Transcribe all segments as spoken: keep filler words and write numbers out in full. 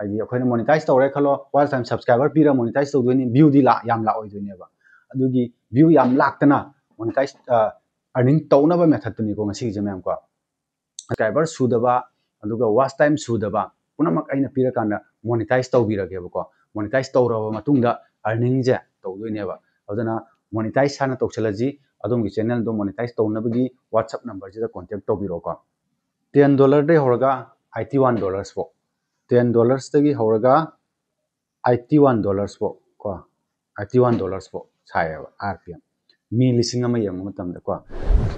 ꯍꯥꯏꯗꯤ ꯑꯩꯈꯣꯏꯅ monetize ꯇꯧꯔꯦ ꯈꯜꯂꯣ, watch time subscriber ꯄꯤꯔ monetize ꯇꯧꯗꯣꯏꯅꯤ, view ꯗꯤ ꯂꯥꯛ ꯌꯥꯝ ꯂꯥꯛꯑꯣꯏꯗꯣꯏꯅꯦꯕ꯫ ꯑꯗꯨꯒꯤ view ꯌꯥꯝ ꯂꯥꯛꯇꯅ monetize, ꯑ, earning ꯇꯧꯅꯕ method ꯇꯨꯅꯤꯀꯣ ꯉꯁꯤꯒꯤꯁꯦ ꯃꯌꯥꯝ ꯀꯣ꯫ Subscriber ꯁꯨꯗꯕ, ꯑꯗꯨꯒ watch time ꯁꯨꯗꯕ ꯄꯨꯝꯅꯃꯛ ꯑꯩꯅ ꯄꯤꯔꯀꯥꯟꯗ monetize ꯇꯧꯕꯤꯔꯒꯦꯕꯀꯣ꯫ Monetize ꯇꯧꯔꯕ ꯃꯇꯨꯡꯗ earning ꯁꯦ ꯇꯧꯗꯣꯏꯅꯦꯕ꯫ ꯑꯗꯨꯅ monetize ꯍꯥꯟꯅ ꯇꯧꯁꯜꯂꯁꯤ꯫ ꯑꯗꯣꯝꯒꯤ channel ꯗꯣ monetize ꯇꯧꯅꯕꯒꯤ WhatsApp number ꯁꯤꯗ contact ꯇꯧꯕꯤꯔꯣꯀꯣ꯫ Ten dollar ꯗꯩ ꯍꯧꯔꯒ eighty one dollars ꯐꯥꯎ, ten dollars ꯇꯒꯤ ꯍꯧꯔꯒ eighty one dollars ꯐꯥꯎ ꯀꯣ, eighty one dollars ꯐꯥꯎ ꯁꯥꯏꯌꯦꯕ R P M꯫ ꯃꯤ ꯂꯤꯁꯤꯡ ꯑꯃ ꯌꯦꯡꯕ ꯃꯇꯝꯗ ꯀꯣ꯫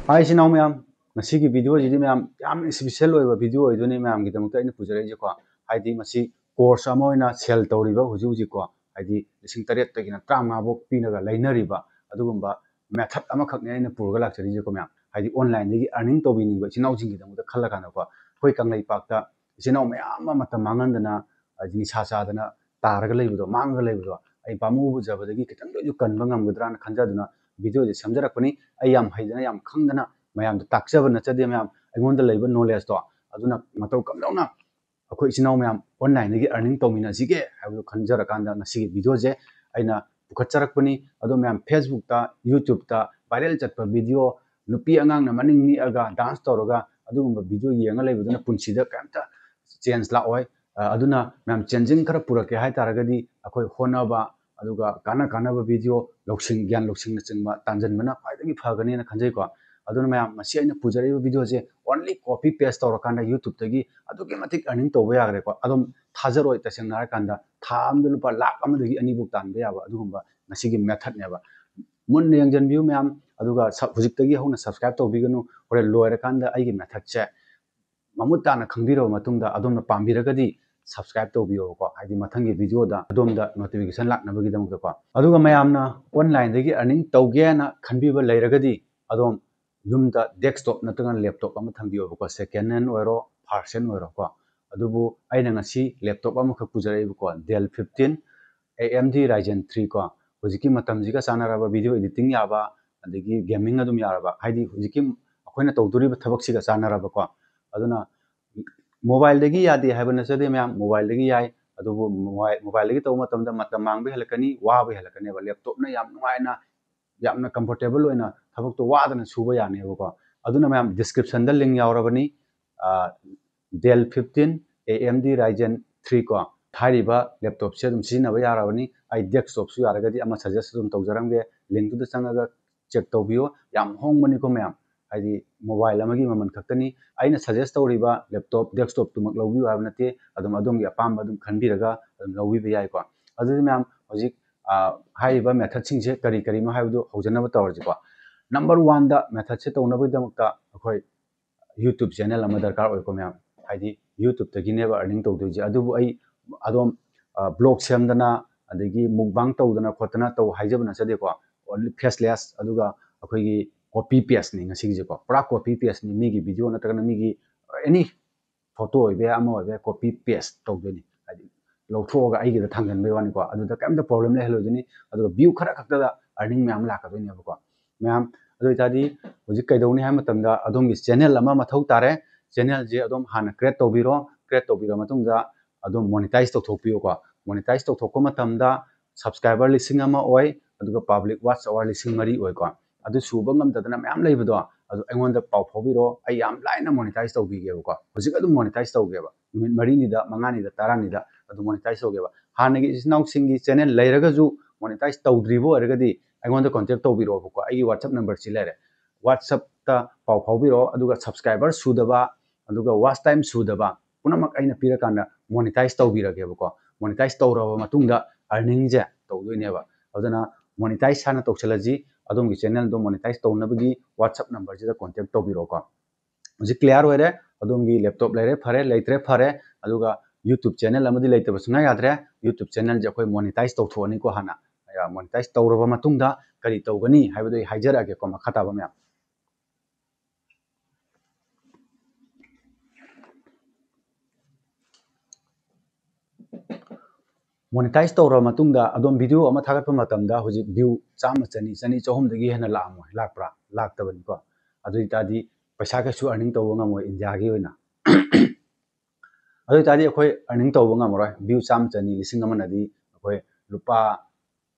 ꯍꯥꯏ ꯏꯆꯤꯟ ꯏꯅꯥꯎ ꯃꯌꯥꯝ, ꯉꯁꯤꯒꯤ video ꯁꯤꯗꯤ ꯃꯌꯥꯝ ꯌꯥꯝ special ꯑꯣꯏꯕ video ꯑꯣꯏꯗꯣꯏꯅꯤ ꯃꯌꯥꯝꯒꯤꯗꯃꯛꯇ ꯑꯩꯅ ꯄꯨꯖꯔꯛꯏꯁꯦꯀꯣ꯫ ꯍꯥꯏꯗꯤ ꯃꯁꯤ course ꯑꯃ ꯑꯣꯏꯅ sell ꯇꯧꯔꯤꯕ ꯍꯧꯖꯤꯛ ꯍꯧꯖꯤꯛꯀꯣ, ꯍꯥꯏꯗꯤ ꯂꯤꯁꯤꯡ ꯇꯔꯦꯠꯇꯒꯤꯅ ꯇꯔꯥꯃꯉꯥ ꯐꯥꯎ ꯄꯤꯔꯒ ꯂꯩꯅꯔꯤꯕ ꯑꯗꯨꯒꯨꯝꯕ method ꯑꯃꯈꯛꯅꯦ ꯑꯩꯅ ꯄꯨꯔꯒ ꯂꯥꯛꯆꯔꯤꯁꯦꯀꯣ ꯃꯌꯥꯝ꯫ ꯍꯥꯏꯗꯤ online ꯗꯒꯤ earning ꯇꯧꯕꯤꯅꯤꯡꯕ ꯏꯆꯤꯟ ꯏꯅꯥꯎꯁꯤꯡꯒꯤꯗꯃꯛꯇ ꯈꯜꯂ ꯀꯥꯟꯗꯀꯣ, ꯑꯩꯈꯣꯏ ꯀꯪꯂꯩꯄꯥꯛꯇ ꯏꯆꯤꯟ ꯏꯅꯥꯎ ꯃꯌꯥꯝ ꯑꯃ ꯃꯇꯝ ꯃꯥꯡꯍꯟꯗꯅ, ꯍꯥꯏꯗꯤ ꯅꯤꯁꯥ ꯆꯥꯗꯅ ꯇꯥꯔꯒ ꯂꯩꯕꯗꯣ, ꯃꯥꯡꯉꯒ ꯂꯩꯕꯗꯣ ꯑꯩ ꯄꯥꯝꯃꯨꯕ ꯎꯖꯕꯗꯒꯤ ꯈꯤꯇꯪꯗ ꯑꯣꯏꯁꯨ ꯀꯟꯕ ꯉꯝꯒꯗ꯭ꯔꯥꯅ ꯈꯟꯖꯗꯨꯅ video ꯁꯦ ꯁꯦꯝꯖꯔꯛꯄꯅꯤ꯫ ꯑꯩ ꯌꯥꯝ ꯍꯩꯗꯅ ꯌꯥꯝ ꯈꯪꯗꯅ ꯃꯌꯥꯝꯗ ꯇꯥꯛꯆꯕ ꯅꯠꯆꯗꯦ ꯃꯌꯥꯝ, ꯑꯩꯉꯣꯟꯗ ꯂꯩꯕ knowledge ꯇꯣ ꯑꯗꯨꯅ ꯃꯇꯧ ꯀꯝꯗꯧꯅ ꯑꯩꯈꯣꯏ ꯏꯆꯤꯟ ꯏꯅꯥꯎ ꯃꯌꯥꯝ online ꯗꯒꯤ earning ꯇꯧꯃꯤꯟꯅꯁꯤꯒꯦ ꯍꯥꯏꯕꯗꯨ ꯈꯟꯖꯔꯀꯥꯟꯗ ꯉꯁꯤꯒꯤ video ꯁꯦ ꯑꯩꯅ ꯄꯨꯈꯠꯆꯔꯛꯄꯅꯤ꯫ ꯑꯗꯣ ꯃꯌꯥꯝ Facebook ꯇ, YouTube ꯇ viral ꯆꯠꯄ video, ꯅꯨꯄꯤ ꯑꯉꯥꯡꯅ ꯃꯅꯤꯡ ꯅꯤꯛꯑꯒ dance ꯇꯧꯔꯒ ꯑꯗꯨꯒꯨꯝꯕ video ꯌꯦꯡꯉ ꯂꯩꯕꯗꯨꯅ ꯄꯨꯟꯁꯤꯗ ꯀꯩꯝꯇ change ꯂꯥꯛꯑꯣꯏ꯫ ꯑ, ꯑꯗꯨꯅ ꯃꯌꯥꯝ changing ꯈꯔ ꯄꯨꯔꯛꯀꯦ ꯍꯥꯏ ꯇꯥꯔꯒꯗꯤ ꯑꯩꯈꯣꯏ ꯍꯣꯠꯅꯕ, ꯑꯗꯨꯒ ꯀꯥꯟꯅ ꯀꯥꯟꯅꯕ video, ꯂꯧꯁꯤꯡ, ꯒ꯭ꯌꯥꯟ ꯂꯧꯁꯤꯡꯅꯆꯤꯡꯕ ꯇꯥꯟꯁꯤꯟꯕꯅ ꯈ꯭ꯋꯥꯏꯗꯒꯤ ꯐꯒꯅꯤꯅ ꯈꯟꯖꯩꯀꯣ꯫ ꯑꯗꯨꯅ ꯃꯌꯥꯝ ꯉꯁꯤ ꯑꯩꯅ ꯄꯨꯖꯔꯛꯏꯕ video ꯁꯦ only copy paste ꯇꯧꯔꯀꯥꯟꯗ YouTube ꯇꯒꯤ ꯑꯗꯨꯛꯀꯤ ꯃꯇꯤꯛ earning ꯇꯧꯕ ꯌꯥꯈ꯭ꯔꯦꯀꯣ꯫ ꯑꯗꯨꯝ ꯊꯥꯖꯔꯣꯏ, ꯇꯁꯦꯡꯅ ꯍꯥꯏꯔꯀꯥꯟꯗ ꯊꯥ ꯑꯃꯗ ꯂꯨꯄꯥ ꯂꯥꯛ ꯑꯃꯗꯒꯤ ꯑꯅꯤꯐꯥꯎ ꯇꯥꯟꯕ ꯌꯥꯕ ꯑꯗꯨꯒꯨꯝꯕ ꯉꯁꯤꯒꯤ method ꯅꯦꯕ꯫ ꯃꯨꯟꯅ ꯌꯦꯡꯁꯤꯟꯕꯤꯌꯨ ꯃꯌꯥꯝ, ꯑꯗꯨꯒ sub-, ꯍꯧꯖꯤꯛꯇꯒꯤ ꯍꯧꯅ subscribe ꯇꯧꯕꯤꯒꯅꯨ꯫ ꯍꯣꯔꯦꯟ ꯂꯣꯏꯔꯀꯥꯟꯗ ꯑꯩꯒꯤ method ꯁꯦ ꯃꯃꯨꯠ ꯇꯥꯅ ꯈꯪꯕꯤꯔꯕ ꯃꯇꯨꯡꯗ ꯑꯗꯣꯝꯅ ꯄꯥꯝꯕꯤꯔꯒꯗꯤ subscribe ꯇꯧꯕꯤꯌꯣꯕꯀꯣ, ꯍꯥꯏꯗꯤ ꯃꯊꯪꯒꯤ video ꯗ ꯑꯗꯣꯝꯗ notification ꯂꯥꯛꯅꯕꯒꯤꯗꯃꯛꯇꯀꯣ꯫ ꯑꯗꯨꯒ ꯃꯌꯥꯝꯅ online ꯗꯒꯤ earning ꯇꯧꯒꯦꯅ ꯈꯟꯕꯤꯕ ꯂꯩꯔꯒꯗꯤ ꯑꯗꯣꯝ ꯌꯨꯝꯗ desktop ꯅꯠꯇ꯭ꯔꯒꯅ laptop ꯑꯃ ꯊꯝꯕꯤꯌꯣꯕꯀꯣ, second hand ꯑꯣꯏꯔꯣ first hand ꯑꯣꯏꯔꯣꯀꯣ꯫ ꯑꯗꯨꯕꯨ ꯑꯩꯅ ꯉꯁꯤ laptop ꯑꯃꯈꯛ ꯄꯨꯖꯔꯛꯏꯕꯀꯣ, Dell fifteen, A M D Ryzen three ꯀꯣ, ꯍꯧꯖꯤꯛꯀꯤ ꯃꯇꯝꯁꯤꯒ ꯆꯥꯟꯅꯔꯕ video editing ꯌꯥꯕ, ꯑꯗꯒꯤ gaming ꯑꯗꯨꯝ ꯌꯥꯔꯕ, ꯍꯥꯏꯗꯤ ꯍꯧꯖꯤꯛꯀꯤ ꯑꯩꯈꯣꯏꯅ ꯇꯧꯗꯣꯔꯤꯕ ꯊꯕꯛꯁꯤꯒ ꯆꯥꯟꯅꯔꯕꯀꯣ꯫ ꯑꯗꯨꯅ ꯃꯣꯕꯥꯏꯜꯗꯒꯤ ꯌꯥꯗꯦ ꯍꯥꯏꯕ ꯅꯠꯆꯗꯦ ꯃꯌꯥꯝ, ꯃꯣꯕꯥꯏꯜꯗꯒꯤ ꯌꯥꯏ꯫ ꯑꯗꯨꯕꯨ ꯃꯣꯕꯥꯏꯜ ꯃꯣꯕꯥꯏꯜꯗꯒꯤ ꯇꯧꯕ ꯃꯇꯝꯗ ꯃꯇꯝ ꯃꯥꯡꯕ ꯍꯦꯜꯂꯛꯀꯅꯤ, ꯋꯥꯕ ꯍꯦꯜꯂꯛꯀꯅꯦꯕ꯫ ꯂꯦꯞꯇꯣꯞꯅ ꯌꯥꯝ ꯅꯨꯡꯉꯥꯏꯅ, ꯌꯥꯝꯅ ꯀꯝꯐꯣꯔꯇꯦꯕꯜ ꯑꯣꯏꯅ ꯊꯕꯛꯇꯣ ꯋꯥꯗꯅ ꯁꯨꯕ ꯌꯥꯅꯦꯕꯀꯣ꯫ ꯑꯗꯨꯅ ꯃꯌꯥꯝ, ꯗꯤꯁꯀ꯭ꯔꯤꯞꯁꯟꯗ ꯂꯤꯡ ꯌꯥꯎꯔꯕꯅꯤ꯫ Dell fifteen, A M D Ryzen three ꯀꯣ, ꯍꯥꯏꯔꯤꯕ ꯂꯦꯞꯇꯣꯞꯁꯦ ꯑꯗꯨꯝ ꯁꯤꯖꯤꯟꯅꯕ ꯌꯥꯔꯕꯅꯤ꯫ ꯑꯩ ꯗꯦꯁꯛꯇꯣꯞꯁꯨ ꯌꯥꯔꯒꯗꯤ ꯑꯃ ꯁꯖꯦꯁ ꯑꯗꯨꯝ ꯇꯧꯖꯔꯝꯒꯦ, ꯂꯤꯡꯇꯨꯗ ꯆꯪꯉꯒ ꯆꯦꯛ ꯇꯧꯕꯤꯌꯨ꯫ ꯌꯥꯝ ꯍꯣꯡꯕꯅꯤꯀꯣ ꯃꯌꯥꯝ, ꯍꯥꯏꯗꯤ ꯃꯣꯕꯥꯏꯜ ꯑꯃꯒꯤ ꯃꯃꯜ ꯈꯛꯇꯅꯤ꯫ ꯑꯩꯅ ꯁꯖꯦꯁ ꯇꯧꯔꯤꯕ ꯂꯦꯞꯇꯣꯞ ꯗꯦꯁꯛꯇꯣꯞꯇꯨꯃꯛ ꯂꯧꯕꯤꯌꯨ ꯍꯥꯏꯕ ꯅꯠꯇꯦ, ꯑꯗꯨꯝ ꯑꯗꯣꯝꯒꯤ ꯑꯄꯥꯝꯕ ꯑꯗꯨꯝ ꯈꯟꯕꯤꯔꯒ ꯑꯗꯨꯝ ꯂꯧꯕꯤꯕ ꯌꯥꯏꯀꯣ꯫ ꯑꯗꯨꯗꯤ ꯃꯌꯥꯝ, ꯍꯧꯖꯤꯛ ꯑ, ꯍꯥꯏꯔꯤꯕ ꯃꯦꯊꯠꯁꯤꯡꯁꯦ ꯀꯔꯤ ꯀꯔꯤꯅꯣ ꯍꯥꯏꯕꯗꯨ ꯍꯧꯖꯅꯕ ꯇꯧꯔꯁꯤꯀꯣ꯫ ꯅꯝꯕꯔ ꯋꯥꯟꯗ ꯃꯦꯊꯠꯁꯦ ꯇꯧꯅꯕꯒꯤꯗꯃꯛꯇ ꯑꯩꯈꯣꯏ ꯌꯨꯇ꯭ꯌꯨꯕ ꯆꯦꯅꯦꯜ ꯑꯃ ꯗꯔꯀꯥꯔ ꯑꯣꯏꯀꯣ ꯃꯌꯥꯝ꯫ ꯍꯥꯏꯗꯤ ꯌꯨꯇ꯭ꯌꯨꯕꯇꯒꯤꯅꯦꯕ ꯑꯔꯅꯤꯡ ꯇꯧꯗꯣꯏꯁꯦ꯫ ꯑꯗꯨꯕꯨ ꯑꯩ ꯑꯗꯣꯝ, ꯑ, ꯕ꯭ꯂꯣꯒ ꯁꯦꯝꯗꯅ, ꯑꯗꯒꯤ ꯃꯨꯛꯕꯥꯡ ꯇꯧꯗꯅ ꯈꯣꯠꯇꯅ ꯇꯧ ꯍꯥꯏꯖꯕ ꯅꯠꯆꯗꯦꯀꯣ꯫ ꯑꯣꯟꯂꯤ ꯐꯦꯁꯂꯦꯁ, ꯑꯗꯨꯒ ꯑꯩꯈꯣꯏꯒꯤ ꯀꯣꯄꯤ ꯄꯦꯁꯅꯤ ꯉꯁꯤꯒꯤꯁꯦꯀꯣ꯫ ꯄꯨꯔꯥ ꯀꯣꯄꯤ ꯄꯦꯁꯅꯤ, ꯃꯤꯒꯤ ꯚꯤꯗꯤꯑꯣ ꯅꯠꯇ꯭ꯔꯒꯅ ꯃꯤꯒꯤ ꯑꯦꯅꯤ ꯐꯣꯇꯣ ꯑꯣꯏꯕ ꯌꯥꯏ, ꯑꯃ ꯑꯣꯏꯕ ꯌꯥꯏ, ꯀꯣꯄꯤ ꯄꯦꯁ ꯇꯧꯗꯣꯏꯅꯤ꯫ ꯍꯥꯏꯗꯤ ꯂꯧꯊꯣꯛꯑꯒ ꯑꯩꯒꯤꯗ ꯊꯥꯡꯖꯟꯕꯩ ꯋꯥꯅꯤꯀꯣ꯫ ꯑꯗꯨꯗ ꯀꯩꯝꯇ ꯄ꯭ꯔꯣꯕ꯭ꯂꯦꯝ ꯂꯩꯍꯜꯂꯣꯏꯗꯣꯏꯅꯤ꯫ ꯑꯗꯨꯒ ꯚ꯭ꯌꯨ ꯈꯔ ꯈꯛꯇꯗ ꯑꯔꯅꯤꯡ ꯃꯌꯥꯝ ꯂꯥꯛꯀꯗꯣꯏꯅꯦꯕꯀꯣ ꯃꯌꯥꯝ꯫ ꯑꯗꯨ ꯑꯣꯏꯇꯥꯔꯗꯤ ꯍꯧꯖꯤꯛ ꯀꯩꯗꯧꯅꯤ ꯍꯥꯏꯕ ꯃꯇꯝꯗ ꯑꯗꯣꯝꯒꯤ ꯆꯦꯅꯦꯜ ꯑꯃ ꯃꯊꯧ ꯇꯥꯔꯦ꯫ ꯆꯦꯅꯦꯜꯁꯦ ꯑꯗꯣꯝ ꯍꯥꯟꯅ ꯀ꯭ꯔꯤꯌꯦꯠ ꯇꯧꯕꯤꯔꯣ꯫ ꯀ꯭ꯔꯤꯌꯦꯠ ꯇꯧꯕꯤꯔ ꯃꯇꯨꯡꯗ ꯑꯗꯣꯝ ꯃꯣꯅꯤꯇꯥꯏꯁ ꯇꯧꯊꯣꯛꯄꯤꯌꯨꯀꯣ꯫ ꯃꯣꯅꯤꯇꯥꯏꯁ ꯇꯧꯊꯣꯛꯄ ꯃꯇꯝꯗ ꯁꯕꯁꯀ꯭ꯔꯥꯏꯕꯔ ꯂꯤꯁꯤꯡ ꯑꯃ ꯑꯣꯏ, ꯑꯗꯨꯒ ꯄꯕ꯭ꯂꯤꯛ ꯋꯥꯆ ꯑꯋꯥꯔ ꯂꯤꯁꯤꯡ ꯃꯔꯤ ꯑꯣꯏꯀꯣ꯫ ꯑꯗꯨ ꯁꯨꯕ ꯉꯝꯗꯗꯅ ꯃꯌꯥꯝ ꯂꯩꯕꯗꯣ, ꯑꯗꯨ ꯑꯩꯉꯣꯟꯗ ꯄꯥꯎ ꯐꯥꯎꯕꯤꯔꯣ, ꯑꯩ ꯌꯥꯝ ꯂꯥꯏꯅ ꯃꯣꯅꯤꯇꯥꯏꯁ ꯇꯧꯕꯤꯒꯦꯕꯀꯣ꯫ ꯍꯧꯖꯤꯛ ꯑꯗꯨꯝ ꯃꯣꯅꯤꯇꯥꯏꯁ ꯇꯧꯒꯦꯕ, ꯅꯨꯃꯤꯠ ꯃꯔꯤꯅꯤꯗ, ꯃꯉꯥꯅꯤꯗ, ꯇꯔꯥꯅꯤꯗ ꯑꯗꯨꯝ ꯃꯣꯅꯤꯇꯥꯏꯁ ꯇꯧꯒꯦꯕ꯫ ꯍꯥꯟꯅꯒꯤ ꯏꯆꯤꯟ ꯏꯅꯥꯎꯁꯤꯡꯒꯤ ꯆꯦꯅꯦꯜ ꯂꯩꯔꯒꯁꯨ ꯃꯣꯅꯤꯇꯥꯏꯁ ꯇꯧꯗ꯭ꯔꯤꯕ ꯑꯣꯏꯔꯒꯗꯤ ꯑꯩꯉꯣꯟꯗ ꯀꯣꯟꯇꯦꯛ ꯇꯧꯕꯤꯔꯛꯑꯣꯕꯀꯣ꯫ ꯑꯩꯒꯤ ꯋꯥꯆꯞ ꯅꯝꯕꯔꯁꯤ ꯂꯩꯔꯦ꯫ ꯋꯥꯆꯞꯇ ꯄꯥꯎ ꯐꯥꯎꯕꯤꯔꯛꯑꯣ, ꯑꯗꯨꯒ ꯁꯕꯁꯀ꯭ꯔꯥꯏꯕꯔ ꯁꯨꯗꯕ, ꯑꯗꯨꯒ ꯋꯥꯆ ꯇꯥꯏꯝ ꯁꯨꯗꯕ ꯄꯨꯝꯅꯃꯛ ꯑꯩꯅ ꯄꯤꯔꯀꯥꯟꯗ ꯃꯣꯅꯤꯇꯥꯏꯁ ꯇꯧꯕꯤꯔꯒꯦꯕꯀꯣ꯫ ꯃꯣꯅꯤꯇꯥꯏꯁ ꯇꯧꯔꯕ ꯃꯇꯨꯡꯗ ꯑꯔꯅꯤꯡꯁꯦ ꯇꯧꯗꯣꯏꯅꯦꯕ꯫ ꯑꯗꯨꯅ ꯃꯣꯅꯤꯇꯥꯏꯁ ꯍꯥꯟꯅ ꯇꯧꯁꯜꯂꯁꯤ꯫ ꯑꯗꯣꯝꯒꯤ ꯆꯦꯅꯦꯜꯗꯣ ꯃꯣꯅꯤꯇꯥꯏꯁ ꯇꯧꯅꯕꯒꯤ ꯋꯥꯆꯞ ꯅꯝꯕꯔꯁꯤꯗ ꯀꯣꯟꯇꯦꯛ ꯇꯧꯕꯤꯔꯛꯑꯣꯀꯣ꯫ ꯍꯧꯖꯤꯛ ꯀ꯭ꯂꯤꯌꯥꯔ ꯑꯣꯏꯔꯦ, ꯑꯗꯣꯝꯒꯤ ꯂꯦꯞꯇꯣꯞ ꯂꯩꯔꯦ ꯐꯔꯦ, ꯂꯩꯇ꯭ꯔꯦ ꯐꯔꯦ, ꯑꯗꯨꯒ ꯌꯨꯇ꯭ꯌꯨꯕ ꯆꯦꯅꯦꯜ ꯑꯃꯗꯤ ꯂꯩꯇꯕ ꯁꯨꯡꯌꯥ ꯌꯥꯗ꯭ꯔꯦ꯫ ꯌꯨꯇ꯭ꯌꯨꯕ ꯆꯦꯅꯦꯜꯁꯦ ꯑꯩꯈꯣꯏ ꯃꯣꯅꯤꯇꯥꯏꯁ ꯇꯧꯊꯣꯛꯑꯅꯤꯀꯣ꯫ ꯍꯥꯟꯅ ꯃꯣꯅꯤꯇꯥꯏꯁ ꯇꯧꯔꯕ ꯃꯇꯨꯡꯗ ꯀꯔꯤ ꯇꯧꯒꯅꯤ ꯍꯥꯏꯕꯗꯣ ꯑꯩ ꯍꯥꯏꯖꯔꯛꯑꯒꯦꯀꯣ, ꯃꯈꯥ ꯇꯥꯕ ꯃꯌꯥꯝ꯫ ꯃꯣꯅꯤꯇꯥꯏꯁ ꯇꯧꯔꯕ ꯃꯇꯨꯡꯗ ꯑꯗꯣꯝ ꯚꯤꯗꯤꯑꯣ ꯑꯃ ꯊꯥꯒꯠꯄ ꯃꯇꯝꯗ ꯍꯧꯖꯤꯛ ꯚ꯭ꯌꯨ ꯆꯥꯝꯃ, ꯆꯅꯤ, ꯆꯅꯤ, ꯆꯍꯨꯝꯗꯒꯤ ꯍꯦꯟꯅ ꯂꯥꯛꯑꯝꯃꯣꯏ, ꯂꯥꯛꯄ꯭ꯔꯥ? ꯂꯥꯛꯇꯕꯅꯤꯀꯣ꯫ ꯑꯗꯨ ꯑꯣꯏꯇꯥꯔꯗꯤ ꯄꯩꯁꯥ ꯀꯩꯁꯨ ꯑꯔꯅꯤꯡ ꯇꯧꯕ ꯉꯝꯃꯣꯏ ꯏꯟꯗꯤꯌꯥꯒꯤ ꯑꯣꯏꯅ꯫ ꯑꯗꯨ ꯑꯣꯏꯇꯥꯔꯗꯤ ꯑꯩꯈꯣꯏ earning ꯇꯧꯕ ꯉꯝꯃꯔꯣꯏ꯫ View ꯆꯥꯝꯃ, ꯆꯅꯤ, ꯂꯤꯁꯤꯡ ꯑꯃꯅꯗꯤ ꯑꯩꯈꯣꯏ ꯂꯨꯄꯥ